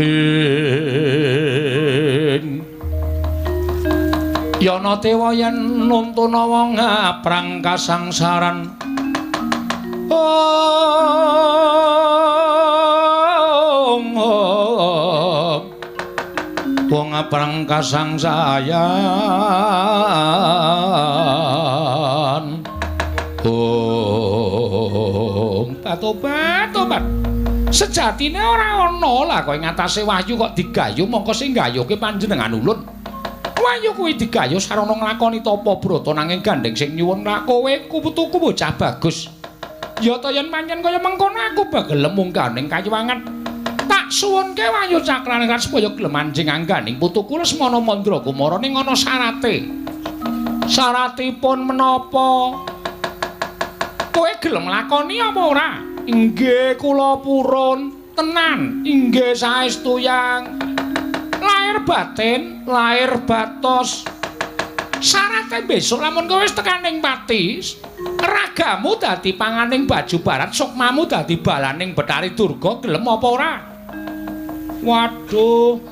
Ing Yana dewa yen nuntuna wong aprang kasangsaran. Ong wong aprang kasangsayan. Ong batobat. Sejatine ora ana lah kowe ngatasé wahyu kok digayu mongko sing gayuhke panjenengan ulun. Wahyu kuwi digayu sarana nglakoni tapa brata nanging gandeng sing nyuwun lak kowe ku putuku bocah bagus. Ya ta yen pancen kaya mengkono aku bagelem mungganing kayiwangan. Tak suwunke Wahyu Cakraningrat supaya gelem anjing angganing putuku Lesmana Mandra Kumara ning ana syarate. Syaratipun menapa? Kowe gelem nglakoni apa ora? Inggih kula purun. Tenan, inggih saestu Yang. Lahir batin, lahir batos. Syarate besok lamun kowe wis tekaning pati, ragamu dadi panganing baju barat, sukmamu dadi balaning Bathari Durga, gelem apa ora? Waduh.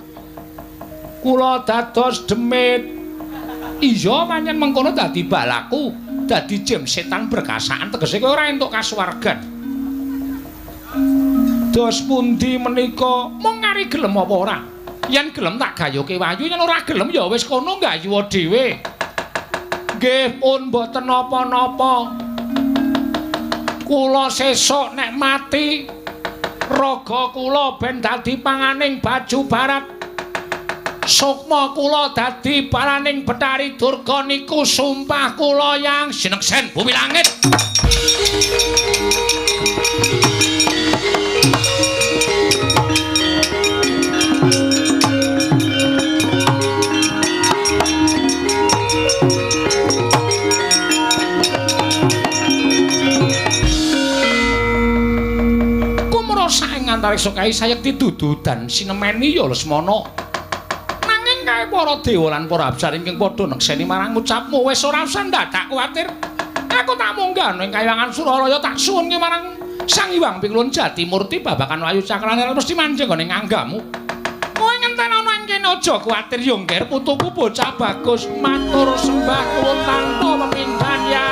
Kula dados demit. Iya, pancen mengkono dadi balaku, dadi jem setan berkasaan, tegese kowe ora entuk kasuwargan. Dos pundi menika? Mung ngari gelem apa ora? Yen gelem tak gayuke wayu, yen ora gelem ya wis kono gayuwa dhewe. Nggih pun mboten napa-napa. Kula sesuk nek mati raga kula ben dadi panganing baju barat. Sukma kula dadi balaning Bathari Durga niku sumpah kula Yang sineksen bumi langit. Antariksa kae sayekti dudu dan sinemeni ya Lesmana. Nanging kae para dewa lan para apsara ingkang padha nekseni marang ucapmu wis ora usah ndadak kuwatir. Aku tak munggah ning kayangan Suralaya tak suwunke marang Sang Hyang Pikulun Jatimurti babagan Wayu Cakrane mesti manjing nggone nganggamu. Kowe ngenten ana ing kene aja kuwatir yo ngger putuku bocah bagus matur sembah nuwun tanpa pepindhan ya.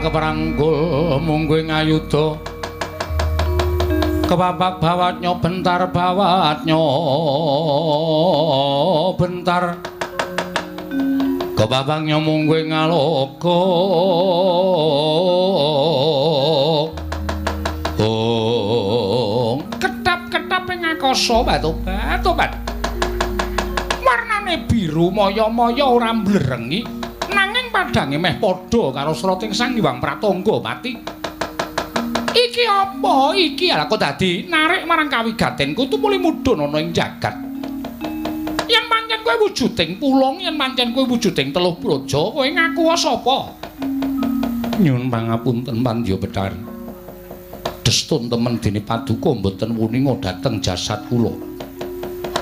Keparanggul mungguing ayuda kepapak bawatnya bentar bawatnya bentar kepapaknya mungguing aloka oh ketap-ketap ing akasa batu-batu warnane biru maya-maya ora mblerengi nanging padange meh padha karo srating Sang Hyang Pratangga Pati. Iki apa? Iki ala kok dadi narik marang kawigatenku tumuli mudhun ana ing jagat. Yen pancen kowe wujuding pulung, yen pancen kowe wujuding teluh praja, kowe ngaku sapa? Nyuwun pangapunten Pandya Bathari. Destun temen dene paduka mboten wuninga dhateng jasad kula.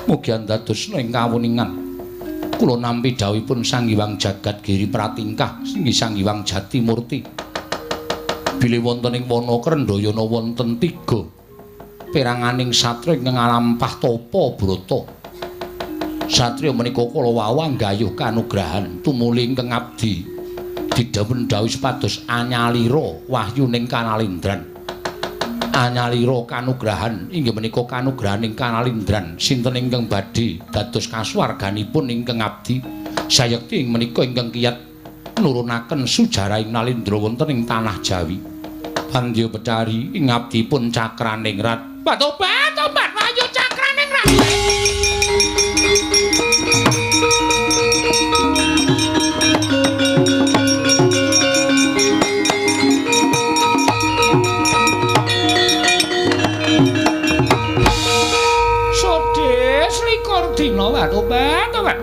Mugi andadosna ing kawuningan. Kula nampi dawuhipun Sang Hyang Jagat Giri Pratingkah inggih Sang Hyang Jatimurti. Bilih wonten ing wana Krendhayana wonten 3 peranganing satriya ingkang ngalampah tapa brata. Satriya menika kala wau nggayuh kanugrahan tumuli ingkang abdi didhawuh dawuh supados anyalira wahyuning kanalindran. Anyalira kanugrahan inggih menika kanugrahaning kanalindran sinten ingkang badhe dados kasuwarganipun ingkang abdi sayekti ing menika ingkang kiyat Nurunaken sujarahing Nalindra wonten ing tanah Jawi. Pandya Betari ing abdipun Cakraningrat. Tobat, tobat Wahyu Cakraningrat. Sodes likur dina tobat, tobat.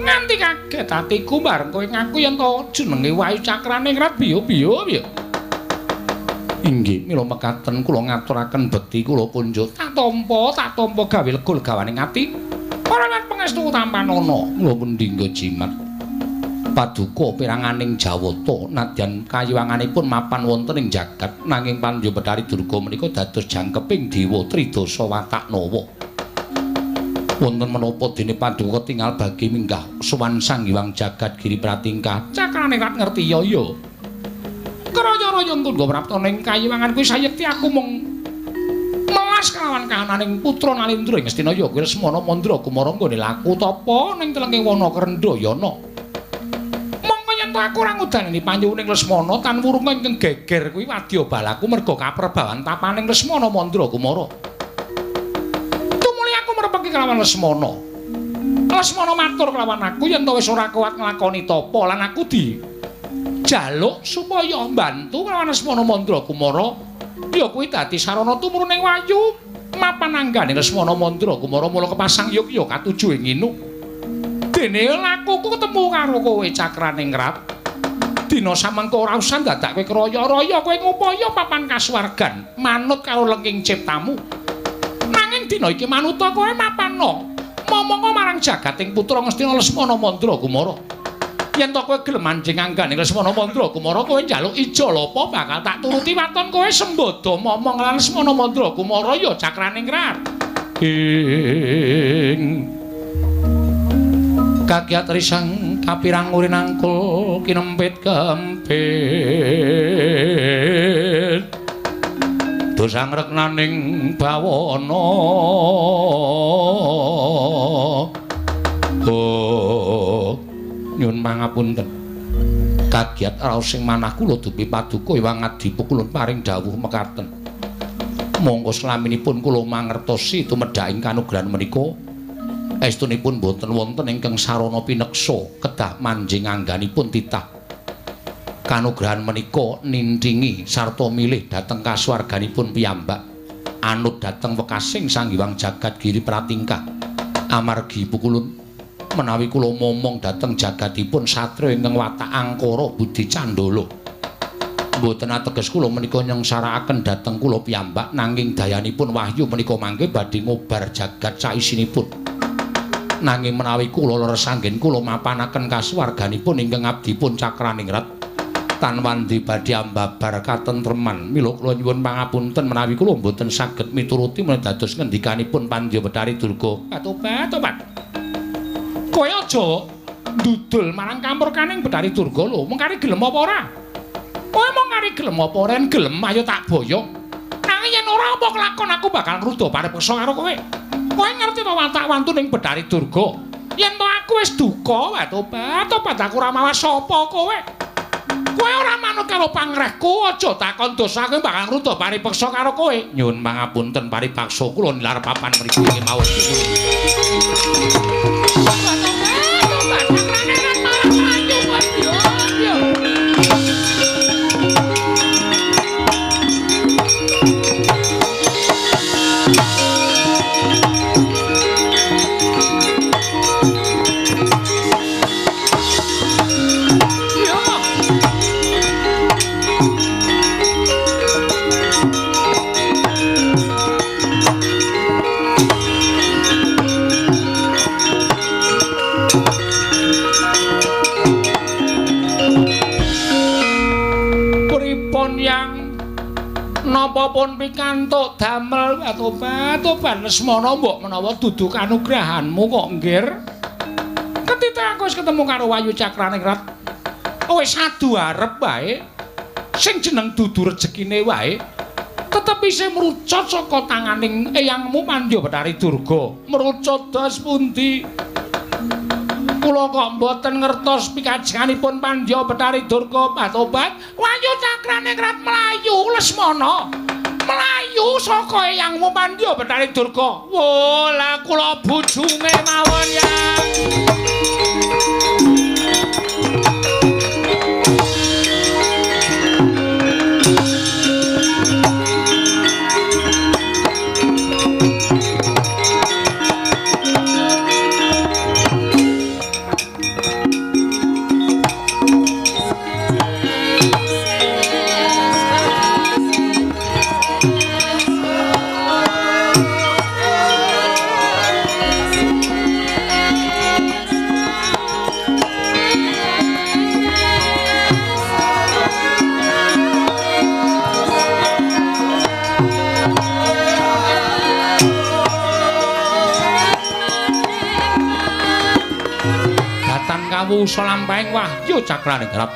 Nganti kaget atiku bareng kowe ngaku yen to jenenge Wahyu Cakraningrat biyo-biyo piye. Inggih, mila mekaten kula ngaturaken bekti kula punjut. Tak tampa gawe lega legawaning ati. Ora lan pangestu tampanana. Kula mendingga jimat. Paduka peranganing Jawata nadyan kayiwanganipun mapan wonten ing jagat nanging Pandya Betari Durga menika dados jangkeping dewa Tridasa watak nawa. Wonten menapa dene paduka tinggal bagi minggah sowan Sang Hyang Jagat Giri Pratingkah. Cakraningrat ngerti ya ya. Kraya-raya tungga prapta ning kayiwangan kuwi sayekti aku mung melas kelawan kahananing putra Nalindra ing Ngastina ya kuwi Lesmana Mandra Kumara nggone laku tapa ning telenging wana Krendhayana. Mongko yen to aku ora ngudaneni panyuwuning Lesmana tan wurunga ingkang geger kuwi wadya balaku merga kaprebawan tapaning Lesmana Mandra Kumara. Tumuli aku merepeki kelawan Lesmana. Lesmana matur kelawan aku yen to wis ora kuat nglakoni tapa lan aku di jaluk supaya mbantu kelawan Lesmana Mandra Kumara ya kuwi dadi sarana tumruning wahyu mapan anggane Lesmana Mandra Kumara mula kepasang yogya katuju ing nginu. Dene lakuku ketemu karo kowe Cakraningrat. Dina samengko ora usah dadak kowe kraya-raya kowe ngupaya papan kasuwargan manut karo lengking ciptamu. Nanging dina iki manuta kowe mapana momongko marang jagating putra Ngastina Lesmana Mandra Kumara. Yen to kowe gelem manjing anggane Lesmana Mandra Kumara kowe njaluk ijol apa bakal tak turuti waton kowe sembodo momong lan Lesmana Mandra Kumara ya Cakraningrat. Ing kagiat risang kapirang urin angkul kinempit kempit dosang reknaning bawana. Oh, nyun pangapunten. Kagiat raos sing manah kula dupi paduka Hyang Adipu kula paring dawuh mekaten. Monggo slaminipun kula mangertosi tumedhaking kanugrahan menika. Estunipun boten wonten ingkang sarana pineksa kedah manjing angganipun titah. Kanugrahan menika nintingi sarta milih dhateng kasuwarganipun piyambak anut dhateng wekasing Sang Hyang Jagat Giri Pratingkah. Amargi pukulun menawi kula momong dhateng jagatipun satriya ingkang watak angkara budi candala. Mboten ateges kula menika nyengsarakaken dhateng kula piyambak nanging dayanipun wahyu menika mangke badhe ngobar jagat saisinipun. Nanging menawi kula leres anggen kula mapanaken kasuwarganipun ingkang abdipun Cakraningrat tan wandi badhe ambabar katentreman. Mila kula nyuwun pangapunten menawi kula mboten saged mituruti menawi dados ngendikanipun Pandya Betari Durga. Tobat, tobat. Kowe aja ndudul marang kampurkaning Betari Durga lho, mung kari gelem apa ora? Kowe mung kari gelem apa ora? Yen gelem ayo tak boyong. Nanging yen ora apa kelakon aku bakal ngruda paripeksa karo kowe. Kowe ngerti to watak wantuning Betari Durga? Yen to aku wis duka, tobat, tobat aku ora mawas sapa kowe. Kowe ora manut karo pangrehku, aja takon dosa kowe bakal ngruda paripeksa karo kowe. Nyuwun pangapunten paripaksa kula nilar papan mriku iki mawon. Napa pun pikantuk damel tobat-tobat Lesmana mbok menawa dudu kanugrahanmu kok nggir. Ketika aku wis ketemu karo Wahyu Cakraningrat, wis adu arep wae. Sing jeneng dudu rejekine wae tetep isih mrucut saka tanganing eyangmu Pandya Betari Durga. Mrucut dos pundi? Kula kok mboten ngertos pikajenganipun Pandya Bathari Durga obat-obat. Wahyu Cakraningrat mlayu Lesmana. Mlayu saka eyangmu Pandya Bathari Durga. Wo, lah kula bujunge mawon ya. Kawusa lampahing wahyu Cakraningrat.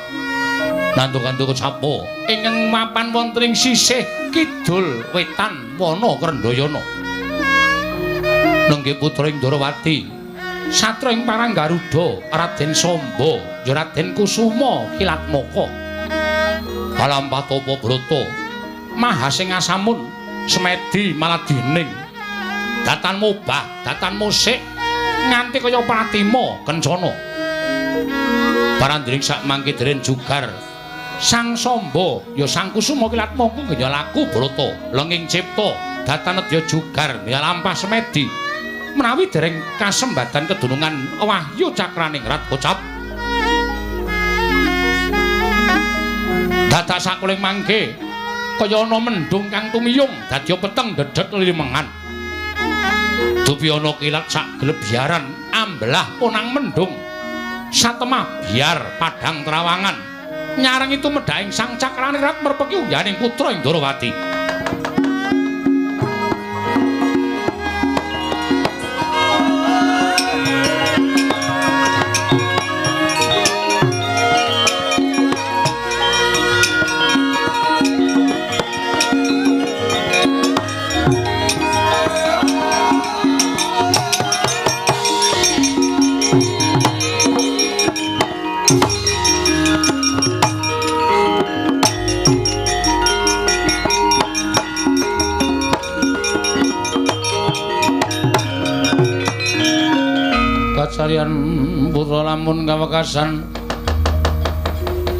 Nanduk-anduk sapa ingkang mapan wonten ing sisih kidul wetan wana Krendhayana. Nenggih putra ing Ndrawati, satra ing Parang Garuda, Raden Samba, ya Raden Kusuma Kilatmaka. Kalampah tapa brata, mahasingasamun semedi maladining. Datan mubah, datan musik nganti kaya pratima kencana. Parandring sak mangke deren jugar Sang Samba ya Sang Kusuma Kilatmaka ya laku brata lenging cipta datan nedya jugar ya lampah semedi menawi dereng kasembadan kedunungan wahyu Cakraningrat kocap dadak sakuling mangke kaya ana mendung kang tumiyung dadi peteng dedet limengan dupi ana kilat sak glebyaran ambelah ponang mendung satemah biar padang terawangan nyareng itu medhaing Sang Cakraningrat merpeki unggahaning putra ing Ndrawati. Kacarian putra lamun kawekasan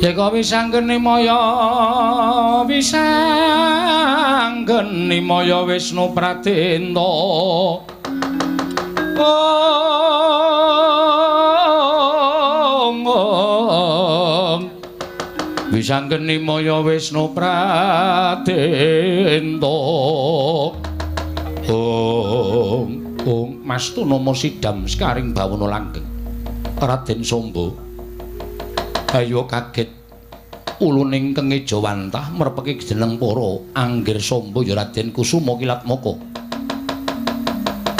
yeka wisanggeni maya wisanggeni maya Wisnu Pradenta. Ong wisanggeni maya Wisnu Pradenta. Ong Ong Mastu nama sidam sekaring bawana langgeng. Raden Samba ayo kaget uluning kengejawantah merpeki jeneng para Anggir Samba ya Raden Kusuma Kilatmaka.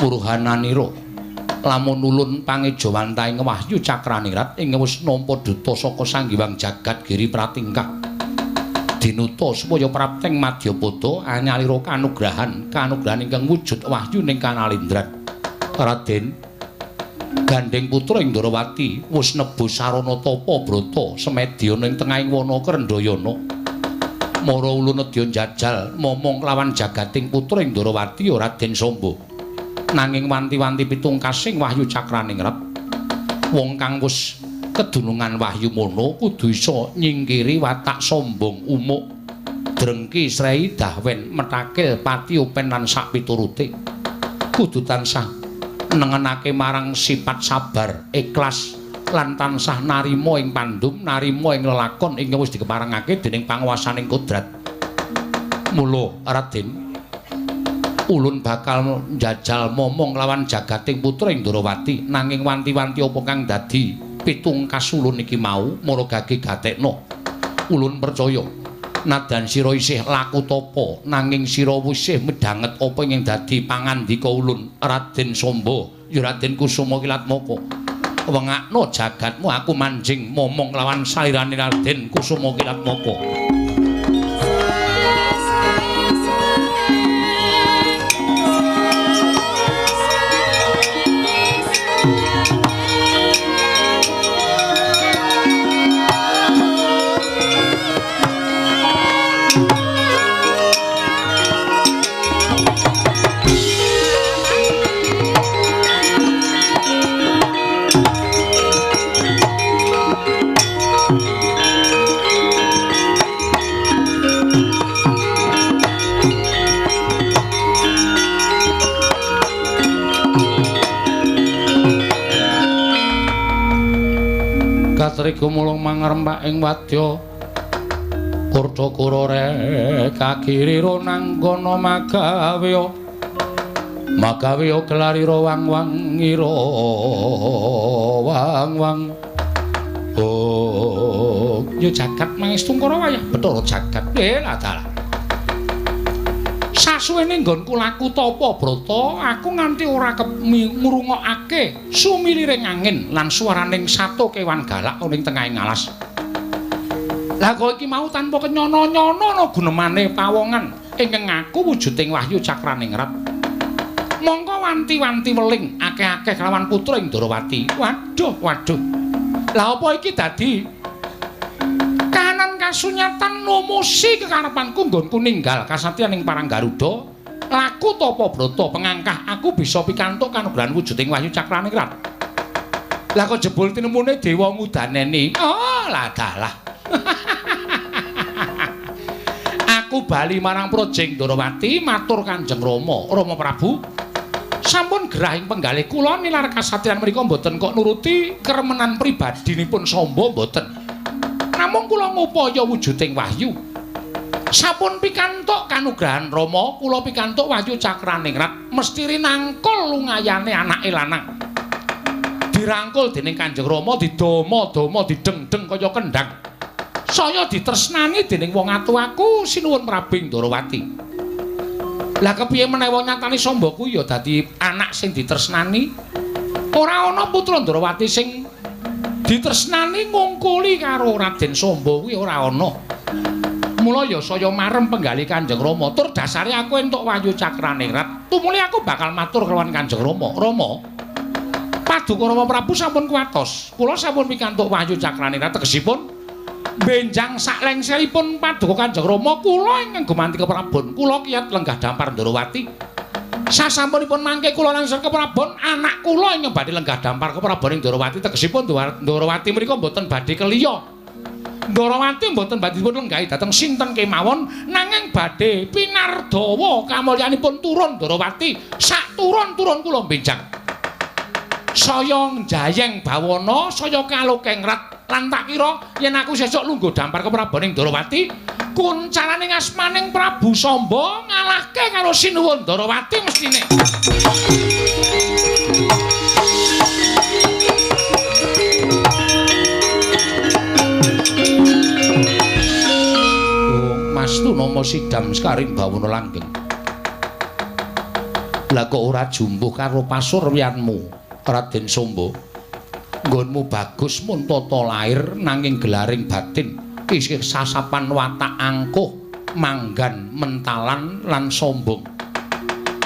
Puruhananira lamun ulun pangejawantah ing wahyu Cakraningrat ing wis nampa duta saka Sang Hyang Jagat Giri Pratingkah. Dinuta supaya prapteng madyapada anyalira kanugrahan kanugrahan ingkang wujud wahyu ning kanalindran. Raden gandeng putra ing Ndrawati wis nebus sarana tapa brata semedya ning tengahing wana Krendhayana. Mara ulun nedya njajal momong lawan jagating putra ing Ndrawati ya Raden Samba. Nanging wanti-wanti pitungkasing wahyu Cakraningrat wong kang wis kedunungan wahyu mono kudu iso nyingkiri watak sombong umuk drengki srei dahwen metakil pati upen lan sak piturute. Kudu tansah nengenake marang sifat sabar ikhlas lan tansah narima ing pandum narima ing lelakon ingkang wis dikeparengake dening panguwasaning kodrat. Mula Raden ulun bakal njajal momong lawan jagating putra ing Ndrawati nanging wanti-wanti apa kang dadi pitungkas ulun iki mau mara gage gatekno. Ulun percaya nadan sira isih laku tapa nanging sira isih medhanget apa ing dadi pangandika ulun Raden Samba ya Raden Kusuma Kilatmaka. Wengakno jagatmu aku manjing momong lawan salirane Raden Kusuma Kilatmaka. Katri gumulung mangrempak ing wadya Kurta-kura rekakirira nanggono magaweya magaweya kelarira wang-wangira wang-wang. Oh ya jagat mangestungkara wayah Bathara jagat. Lah dalah sasuwene nggonku laku tapa brata aku nganti ora ngrungokake sumiliring angin lan swaraning sato kewan galak ning tengahing alas. Lah kok iki mau tanpa kenyono-nyono ana gunemane pawongan ingkang ngaku wujuding wahyu cakraningrat. Mongko wanti-wanti weling akeh-akeh kelawan putra ing Ndorowati. Waduh, waduh. Lah apa iki dadi kahanan kasunyatan numusi kekarepanku nggonku ninggal kasatyan ing Parang Garuda laku tapa brata pengangkah aku bisa pikantuk kanugrahan wujuding wahyu cakraningrat. Lah kok jebul tinemune dewa ngudaneni. Oh, lah dalah. Aku bali marang Projeng Ndorowati matur Kanjeng Rama. Rama Prabu sampun gerah ing penggalih kula nilar kasatriyan mriku mboten kok nuruti keremenan pribadinipun Samba mboten. Namung kula ngupaya wujuding wahyu. Sampun pikantuk kanugrahan Rama, kula pikantuk wahyu cakraningrat mesti rinangkul lungayane anake lanang. Dirangkul dening Kanjeng Rama didoma-doma dideng-deng kaya kendhang. Saya ditresnani dening wong atuwaku sinuwun Prabu Ndorowati. Lah kepiye meneh wong nyatane Samba kuwi ya dadi anak sing ditresnani. Ora ana putra Ndorowati sing ditresnani ngungkuli karo Raden Samba kuwi ora ana. Mula ya saya marem penggalih Kanjeng Rama. Tur dasare aku entuk wahyu cakraningrat. Tumuli aku bakal matur kelawan Kanjeng Rama. Rama, Paduka Rama Prabu sampun kuwatos. Kula sampun pikantuk wahyu cakraningrat tegesipun benjang saklengseripun Paduka Kanjeng Rama kula ingkang gumanti keprabon. Kula kiyat lenggah dampar Ndorowati. Sasampunipun mangke kula langsung keprabon, anak kula ingkang badhe lenggah dampar keprabon ing Ndorowati tegesipun Ndorowati mriku mboten badhe keliya. Ndorowati mboten badhe dipun lenggahi dhateng sinten kemawon nanging badhe pinardawa kamulyanipun turun Ndorowati. Sak turun-turun kula benjang. Saya njayeng bawana, saya kalokengrat lan tak kira yen aku sesuk lungguh dampar keprabon ing Ndorowati, kuncaraning asmaning Prabu Samba ngalahke karo Sinuwun Ndorowati mestine. Oh, Mas Tunama sidam sekaring bawana langgeng. Lah kok ora jumbuh karo pasuryanmu, Raden Samba? Nggonmu bagus mun tata lair nanging gelaring batin isih sasapan watak angkuh manggan mentalan lan sombong.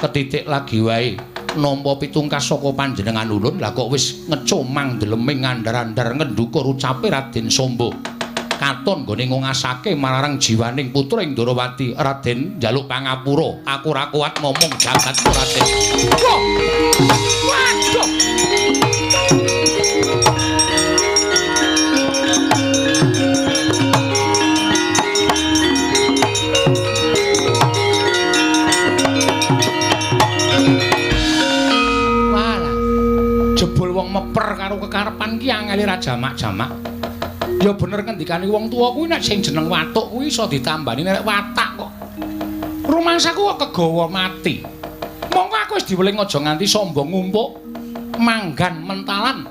Ketitik lagi wae nampa pitungkas saka panjenengan ulun, lah kok wis ngecomang deleming ngandar-andar ngendukur ucape Raden Samba. Katon nggone ngongasake marang jiwaning putra ing Ndorowati. Raden njaluk pangapura, aku ora kuat ngomong jagat Raden. Wah! Waduh! Walah. Jebul wong meper karo kekarepan ki angele ra jamak-jamak. Ya bener ngendikane wong tuwa kuwi nek sing jeneng watuk kuwi iso ditambani nek watak kok. Rumangsaku kok kegawa mati. Mongko aku wis diweling aja nganti sombong ngumpuk manggan mentalan.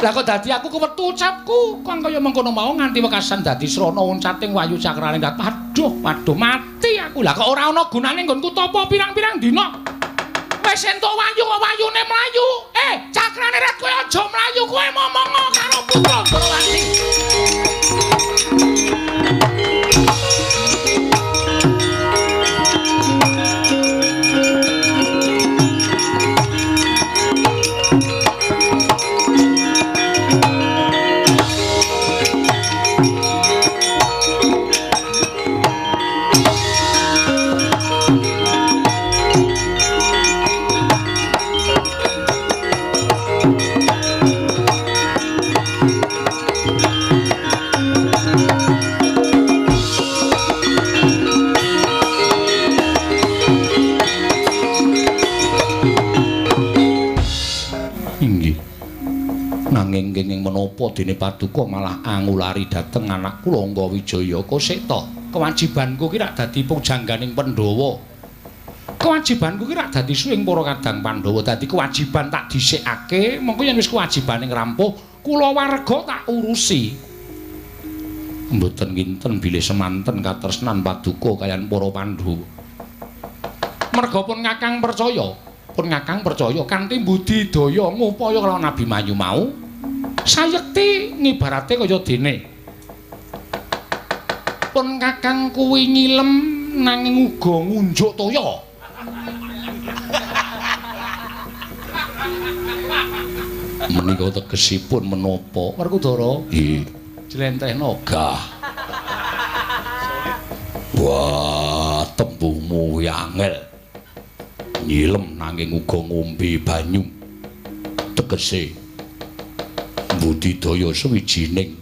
Lah kok dadi aku kewetu ucapku kang kaya mengkono mau nganti wekasan dadi srana uncating wahyu cakrane. Aduh, waduh mati aku. Lah kok ora ana gunane nggonku tapa pirang-pirang dina. Wis entuk wahyu kok wahyune mlayu. Cakrane rat kowe aja mlayu, kowe momongo karo putra Ndorowati. Apa dene paduka malah angulari dhateng anak kula Anggawijaya Koseta. Kewajibanku ki rak dadi pujangganing Pandhawa. Kewajibanku ki rak dadi suwing para kadang Pandhawa. Dadi kewajiban tak dhisikake, mengko yen wis kewajibane ngrampuh, kulawarga tak urusi. Mboten kinten bilih semanten katresnan paduka kaliyan para Pandhawa. Merga pun Kakang percaya, pun Kakang percaya kanthi budidaya ngupaya kelawan Abimanyu mau. Sayekti ngibarate kaya dene. Pun Kakang kuwi ngilem nanging uga ngunjuk toya. Menika tegesipun menapa? Werkudara? Nggih. Jlentrehno gah. Wah, tembungmu angel. Nyilem nanging uga ngombe banyu. Tegese budidaya sawijining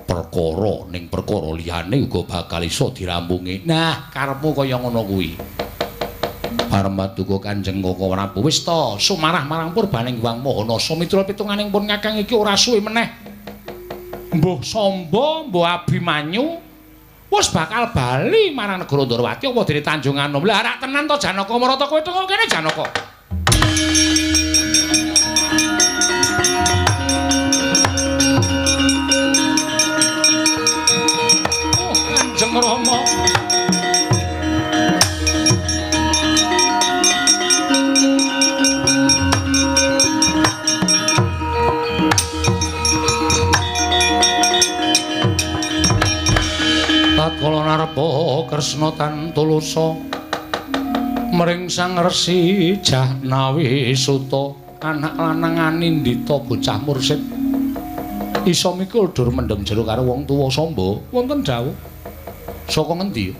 perkara ning perkara liyane uga bakal iso dirampungi. Nah, karepmu kaya ngono kuwi. Paramaduka Kanjeng Koko Prabu wis ta sumarah marang purbaning Hyang Mahanasa miturut pitunganing pun Kakang iki ora suwe meneh. Mbuh Samba, mbuh Abimanyu wis bakal bali marang negara Ndorowati apa dene Tanjung Anom. Lah rak tenan to Janaka Marata kowe teko kene Janaka. Oh, Kanjeng Rama. Tatkala narpa Kresna tantulusa mring Sang Resi Jahnawi Suta anak lanang anindita bocah mursid iso mikul dur mendem jero karo wong tuwa Samba. Wonten dawuh saka ngendi?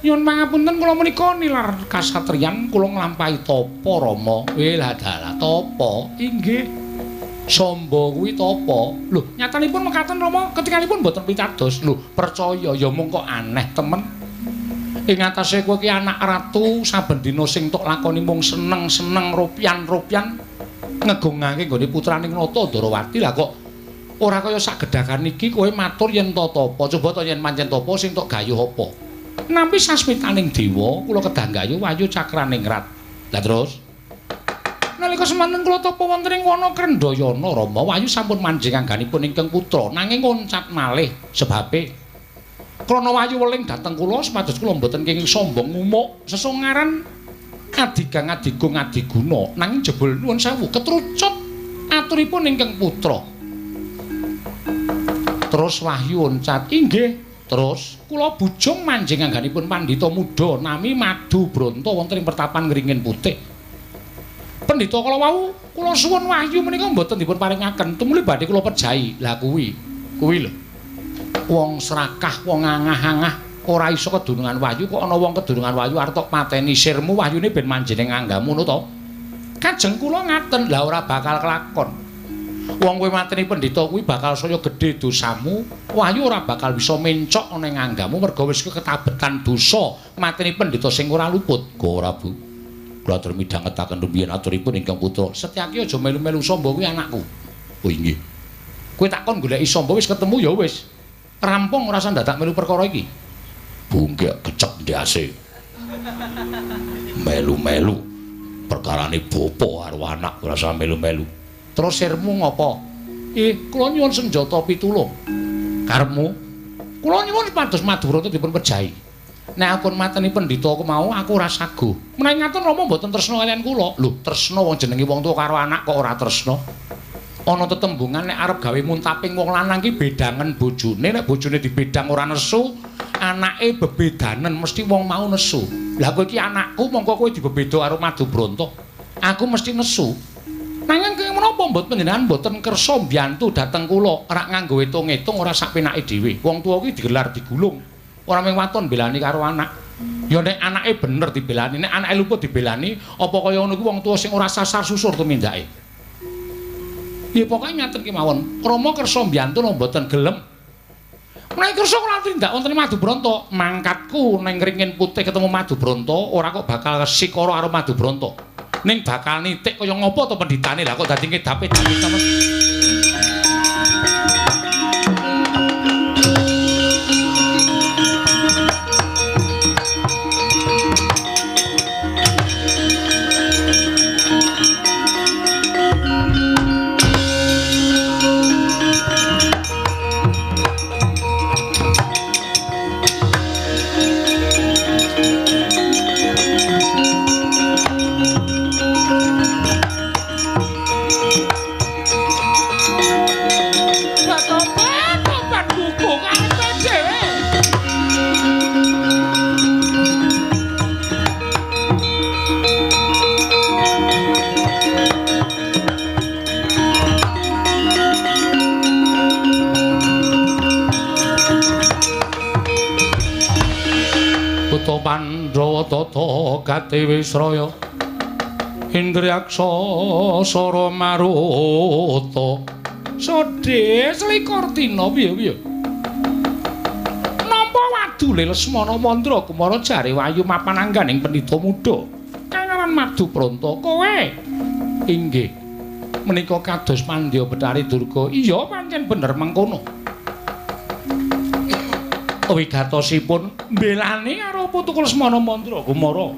Nyuwun pangapunten kula menika nilar kasatriyan kula nglampahi tapa Rama. Weh dalah tapa inggih. Samba kuwi tapa? Lho, nyatanipun mekaten Rama ketikanipun mboten pitados. Lho, percaya ya mung kok aneh temen. Ing atase kowe ki anak ratu saben dina sing tok lakoni mung seneng-seneng rupyan-rupyan ngegungake nggone putraning Nata Ndorowati. Lah kok ora kaya sak gedhakan iki kowe matur yen to tapa. Coba to yen pancen tapa sing tok gayuh apa? Nampi sasmitaning dewa kula kedah gayuh wayu cakraning rat. Lah terus nalika semanten kula tapa wonten ing wana Krendhayana Rama Wayu sampun manjing angganipun ingkang putra nanging ngoncat malih sebabe krana Wayu weling dhateng kula supados kula mboten kenging sombong ngumuk sesongaran adigang adigung adiguna nanging jebul nuwun sewu ketrucut aturipun ingkang putra. Terus Wahyu oncat inggih. Terus kula bujung manjing angganipun pandhita muda nami Madu Bronto wonten ing pertapan Ngringin Putih. Pendhita kala wau kula suwun wahyu menika mboten dipun paringaken tumuli badhe kula pejahi. Lah kuwi kuwi lho wong serakah wong angah-angah ora iso kedunungan wahyu kok ana wong kedunungan wahyu arep tok pateni sirmu wahyune ben manjene nganggamu ngono to. Kajeng kula ngaten lah ora bakal kelakon. Wong kowe mateni pendhita kuwi bakal saya gedhe dosamu, wahyu ora bakal bisa mencok ana ing anggamu merga wis ketabetan dosa mateni pendhita sing ora luput. Kok ora Bu? Kula atur midhangetaken rumiyin aturipun ingkang putra. Setyaki aja melu-melu Samba kuwi anakku. Oh inggih. Kowe takon goleki Samba wis ketemu ya wis. Rampung ora usah dadak melu perkara iki. Bungkek kecek ndase. Melu-melu perkarane bapa karo anak ora usah melu-melu. Terus sirmu ngopo? Kula nyuwun senjata pitulung. Karepmu? Kula nyuwun pados Madurata dipun pejahi. Nek aku mateni pendhita aku mau aku ora saguh. Menawi ngaten Rama mboten tresna kaliyan kula. Lho, tresna wong jenenge wong tuwa karo anak kok ora tresna. Ana tetembungan nek arep gawe muntaping wong lanang ki bedangen bojone, nek bojone dibedang ora nesu, anake bebedanen mesti wong mau nesu. Lah kowe iki anakku mongko kowe dibebeda karo Madu Bronto. Aku mesti nesu. Nanging kenging menapa mboten panjenengan mboten kersa mbiyantu dhateng kula, rak nganggo etung-etung ora sak penake dhewe. Wong tuwa ki digelar digulung. Ora mung waton belani karo anak. Ya nek anake bener dibelani, nek anake luput dibelani, apa kaya ngono kuwi wong tuwa sing ora sasar susur tumindake. Ya pokoke ngaten ki mawon. Rama kersa mbiyantu napa mboten gelem. Menawi kersa kula tindak wonten Madu Bronto, mangkatku ning Ringin Putih ketemu Madu Bronto, ora kok bakal sikara karo Madu Bronto. Ning bakal nitik kaya ngopo to pendhitane lah kok dadi ngedape-dape temen. Tata Pandhawa tata gati wisraya Indriyaksa sara maruta. Sodhe selikur dina piye-piye. Nampa wadule Lesmana Mandra Kumara jare wayu mapan angganing pendhita muda kang aran Madu Pranta. Kowe inggih menika kados mandya Bathari Durga. Iya pancen bener mengkono. Wigatosipun mbelani karo putu Lesmana Mandra Kumara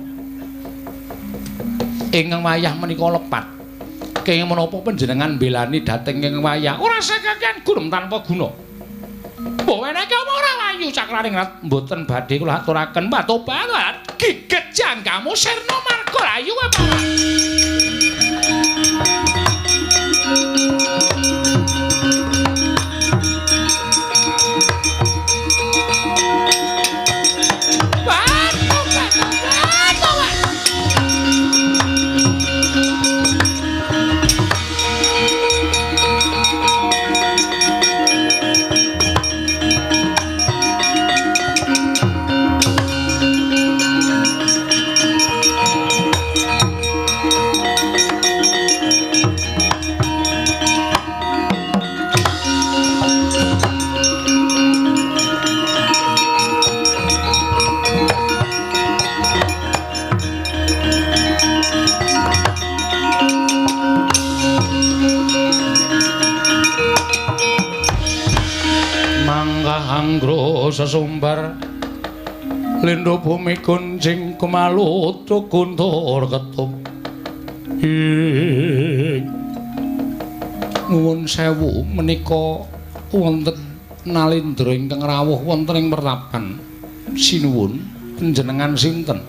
ingkang wayah menika lepat. Kenging menapa panjenengan mbelani dhateng ing wayah? Ora sekakean gurem tanpa guna. Mbok enake apa ora wayu cakraning rat mboten badhe kula aturaken patobat giget jangkamu sirna marga ayu apa. Sesumbar lindho bumi kuncing kumalutu kuntur ketum. Nuwun sewu menika wonten nalindra ingkang rawuh wonten ing pertapan. Sinuwun panjenengan sinten?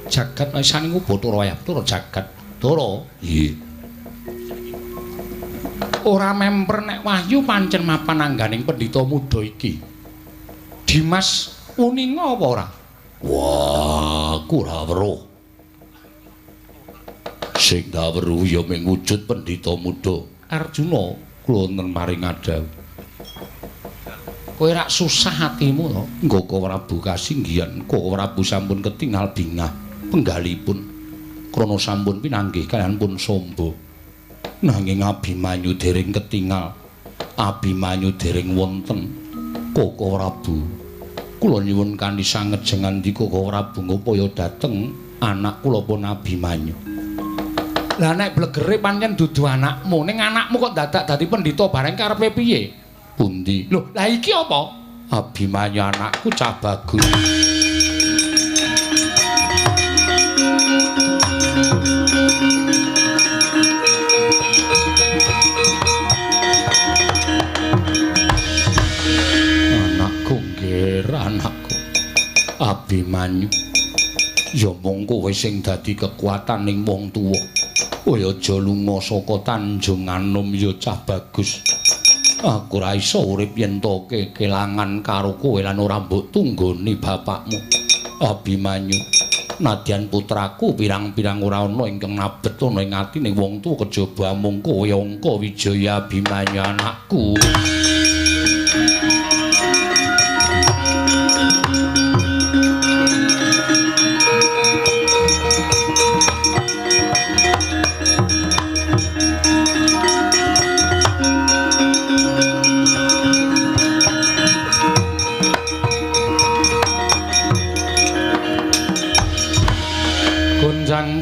Jagat saning Bathara wayah Bathara jagat Bathara. Nggih. Ora memper nek wahyu pancen mapan angganing pendhita muda iki. Dimas uninga apa ora? Wah, aku ora weruh. Sing tak weruh ya mung wujud pendhita muda Arjuna. Kula wonten maring adhawuh. Kowe rak susah atimu to? Nggaka Prabu kasinggihan, Koko Prabu sampun ketingal bingah penggalipun krana sampun pinanggih kaliyan pun somba. Nanging Abimanyu dereng ketingal. Abimanyu dereng wonten. Koko Prabu, kula nyuwun kanthi sanget jengandika Koko Prabu ngupaya dhateng anak kula pun Abimanyu. Lah nek blegere pancen dudu anakmu, ning anakmu kok dadak dadi pendhita bareng karepe piye? Pundi? Lho, lah iki apa? Abimanyu anakku cah bagus. Anakku Abimanyu, ya mung kowe sing dadi kekuataning wong tuwa. Kowe aja lunga saka Tanjung Anom ya cah bagus. Aku ora iso urip yen to kelangan karo kowe lan ora mbok tunggoni bapakmu. Abimanyu, nadyan putraku pirang-pirang ora ana ingkang nabet ana ing atine wong tuwa kejaba amung kowe Angka Wijaya Abimanyu anakku.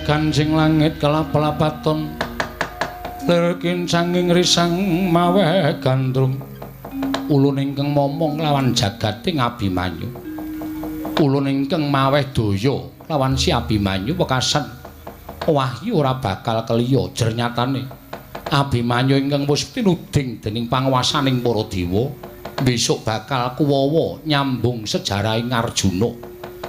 Kancing langit kelap-lapaton lir kincanging risang maweh gandrung. Ulun ingkang momong lawan jagating Abimanyu, ulun ingkang maweh daya lawan si Abimanyu wekasan wahyu ora bakal keliya. Jernyatane Abimanyu ingkang wis tinuding dening panguwasaning para dewa besok bakal kuwawa nyambung sejarahing Arjuna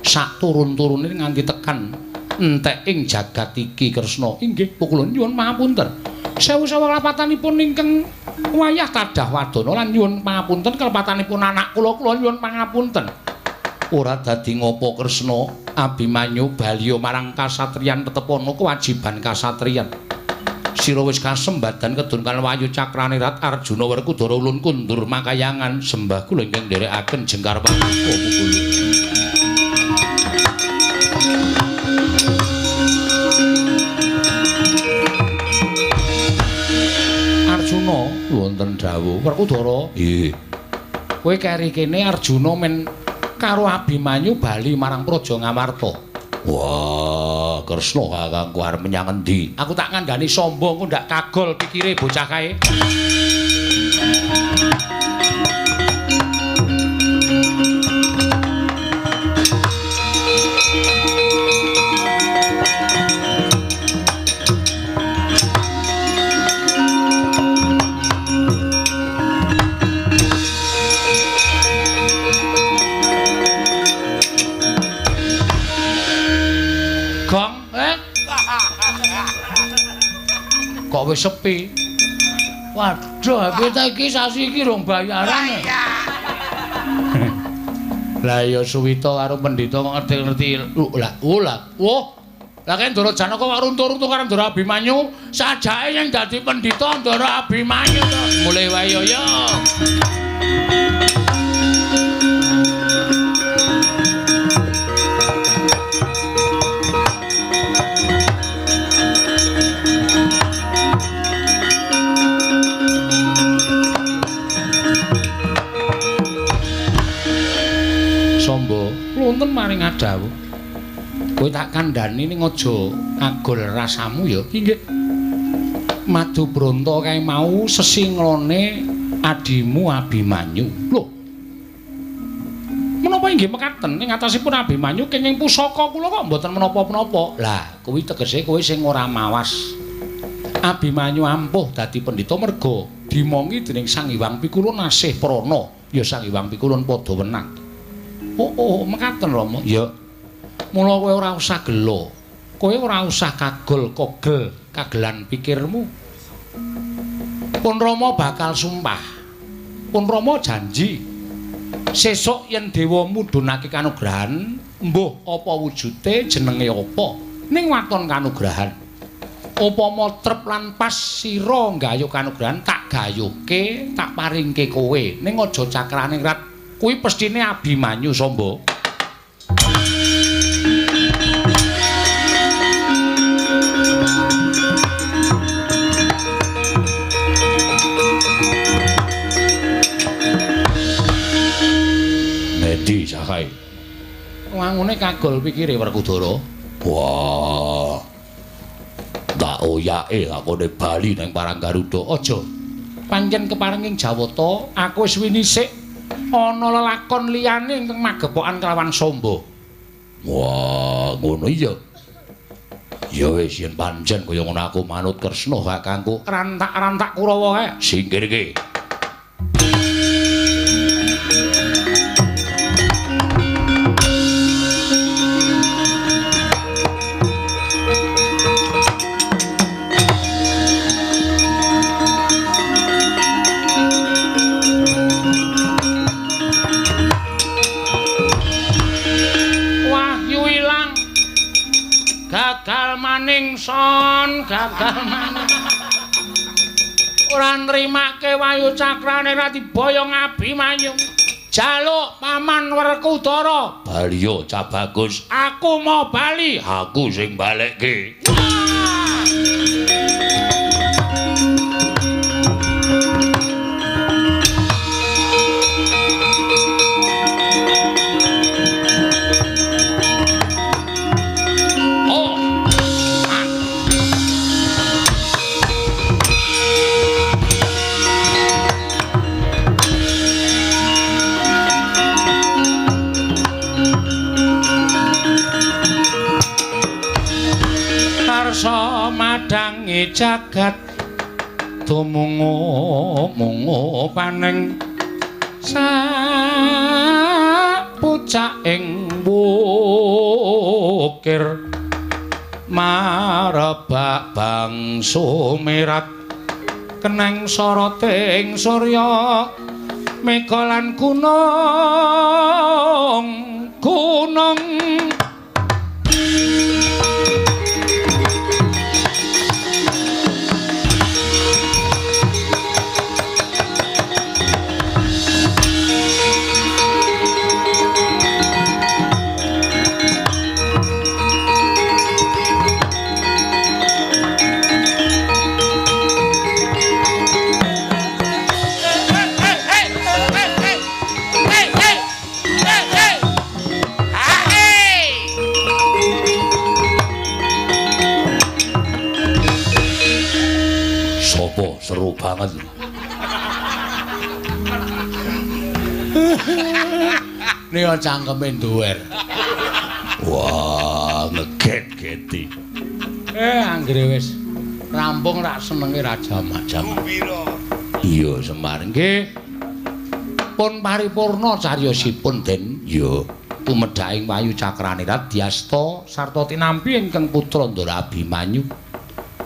sak turun-turune nganti tekan entek ing jagat iki. Kresna, inggih kula nyuwun pangapunten. Sewu-sewu kelepatanipun ingkang wayah tadah wadana lan nyuwun pangapunten kelepatanipun anak kula, kula nyuwun pangapunten. Ora dadi ngopo Kresna, Abimanyu baliya marang kasatriyan tetep ana kewajiban kasatriyan. Sira wis kasembadan kedun kan wayu cakrane Rat Arjuna Werkudara ulun kundur makayangan sembah kula ingkang nderekaken jengkar paduka pukul. dawuh. Werkudara. Nggih. Kowe keri kene Arjuna men karo Abimanyu bali marang Praja Ngamarta. Wah, Kresna kakangku arep menyang endi? Aku tak ngandani Samba engko ndak kagol pikire bocah kae. Kok wis sepi. Waduh, kita iki sasi iki rong bayaran. Lah ya Suwita karo pendhita kok ngerti-ngerti. Lah, lah. Wah. Lah kene Ndara Janaka kok runtuh-runtuh karo Ndara Abimanyu, sajake yen dadi pendhita Ndara Abimanyu to. Mulih wae yo yo. Samba, wonten maring adawuh. Kowe tak kandhani ning aja agol rasamu ya. Inggih. Madu Bronto kae mau sesinglone adimu Abimanyu. Lho. Menapa inggih mekaten ing atasipun Abimanyu kenging pusaka kula kok mboten menapa-menapa. Lah, kuwi tegese kowe sing ora mawas. Abimanyu ampuh dadi pendhita merga dimongi dening Sang Hyang Pikulun nasih prana. Ya Sang Hyang Pikulun padha wenang. Oh, oh, mekaten Rama. Ya. Mula kowe ora usah gelo. Kowe ora usah kagol kogel kagelan pikirmu. Pun Rama bakal sumpah. Pun Rama janji. Sesuk yen dewa mudhunake kanugrahan, mbuh apa wujude, jenenge apa, ning waton kanugrahan. Upama trep lan pas sira nggayuh kanugrahan, tak gayuhke, tak paringke kowe. Ning aja cakrane rat. Kuwi pestine Abimanyu Samba. Nendi sahae? Wangune kagol pikire Werkudara. Wah. Tak oyake lakone bali nang Parang Garuda. Aja. Pancen keparenging Jawata, aku wis winisik ana lelakon liyane ingkang magepokan kelawan Samba. Wah, ngono iya. Ya wis yen pancen kaya ngono aku manut Kresna kakangku. Rantak-rantak Kurawa kae. Singkirke. Gagal maning son, gagal maning. Ora nrimake wayu cakrane ra diboyong Abimanyu. Jaluk paman Werkudara. Baliyo Cah Bagus. Aku mau bali. Aku sing balekke. Madangi jagat tumungu-mungu paneng sapucaking wukir marebak bangsu merak keneng soroting surya mega lan gunung gunung. Seru banget. Nika cangkeme nduwer. Wah, ngeget-geti. Anggere wis rampung rak senenge raja macam. Iya, Semar nggih. Pun paripurna cariyosipun, Den. Iya. Tumedhaking Wayu Cakranirat Dyasta sarta tinampi ingkang putra Ndara Abimanyu.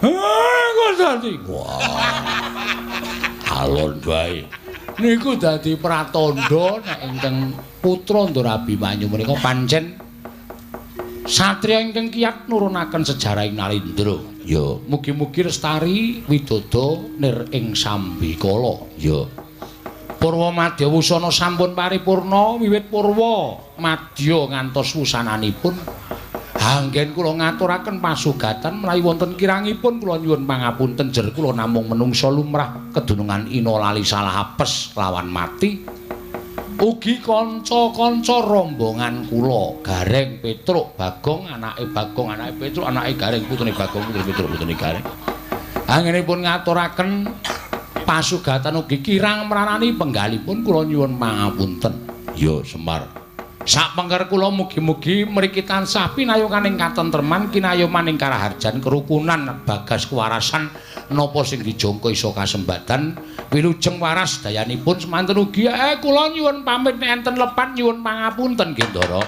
Kok dadi? Wah. Alon bae. Niku dadi pratandha nek ingkang putra Ndara Abimanyu menika pancen satriya ingkang kiyat nurunaken sejarah ing Nalindra. Ya, mugi-mugi lestari widodo nir ing sambikala. Ya. Purwa Madya wusana sampun paripurna wiwit purwa madya ngantos wusananipun. Anggen kula ngaturaken pasugatan menawi wonten kirangipun kula nyuwun pangapunten jer kula namung menungsa lumrah kedunungan ina lali salah apes lawan mati. Ugi kanca-kanca rombongan kula Gareng Petruk Bagong anake Bagong anake Petruk anake Gareng putune Bagong putune Petruk putune Gareng. Anggenipun ngaturaken pasugatan ugi kirang mranani penggalipun kula nyuwun pangapunten. Ya Semar. Sak pengker kula mugi-mugi mriki tansah pinayokaning katentreman kinayomaning karaharjan kerukunan bagas kewarasan napa sing dijangka iso kasembadan wilujeng waras dayanipun semanten ugi kula nyuwun pamit nek enten lepat nyuwun pangapunten nggih Ndara.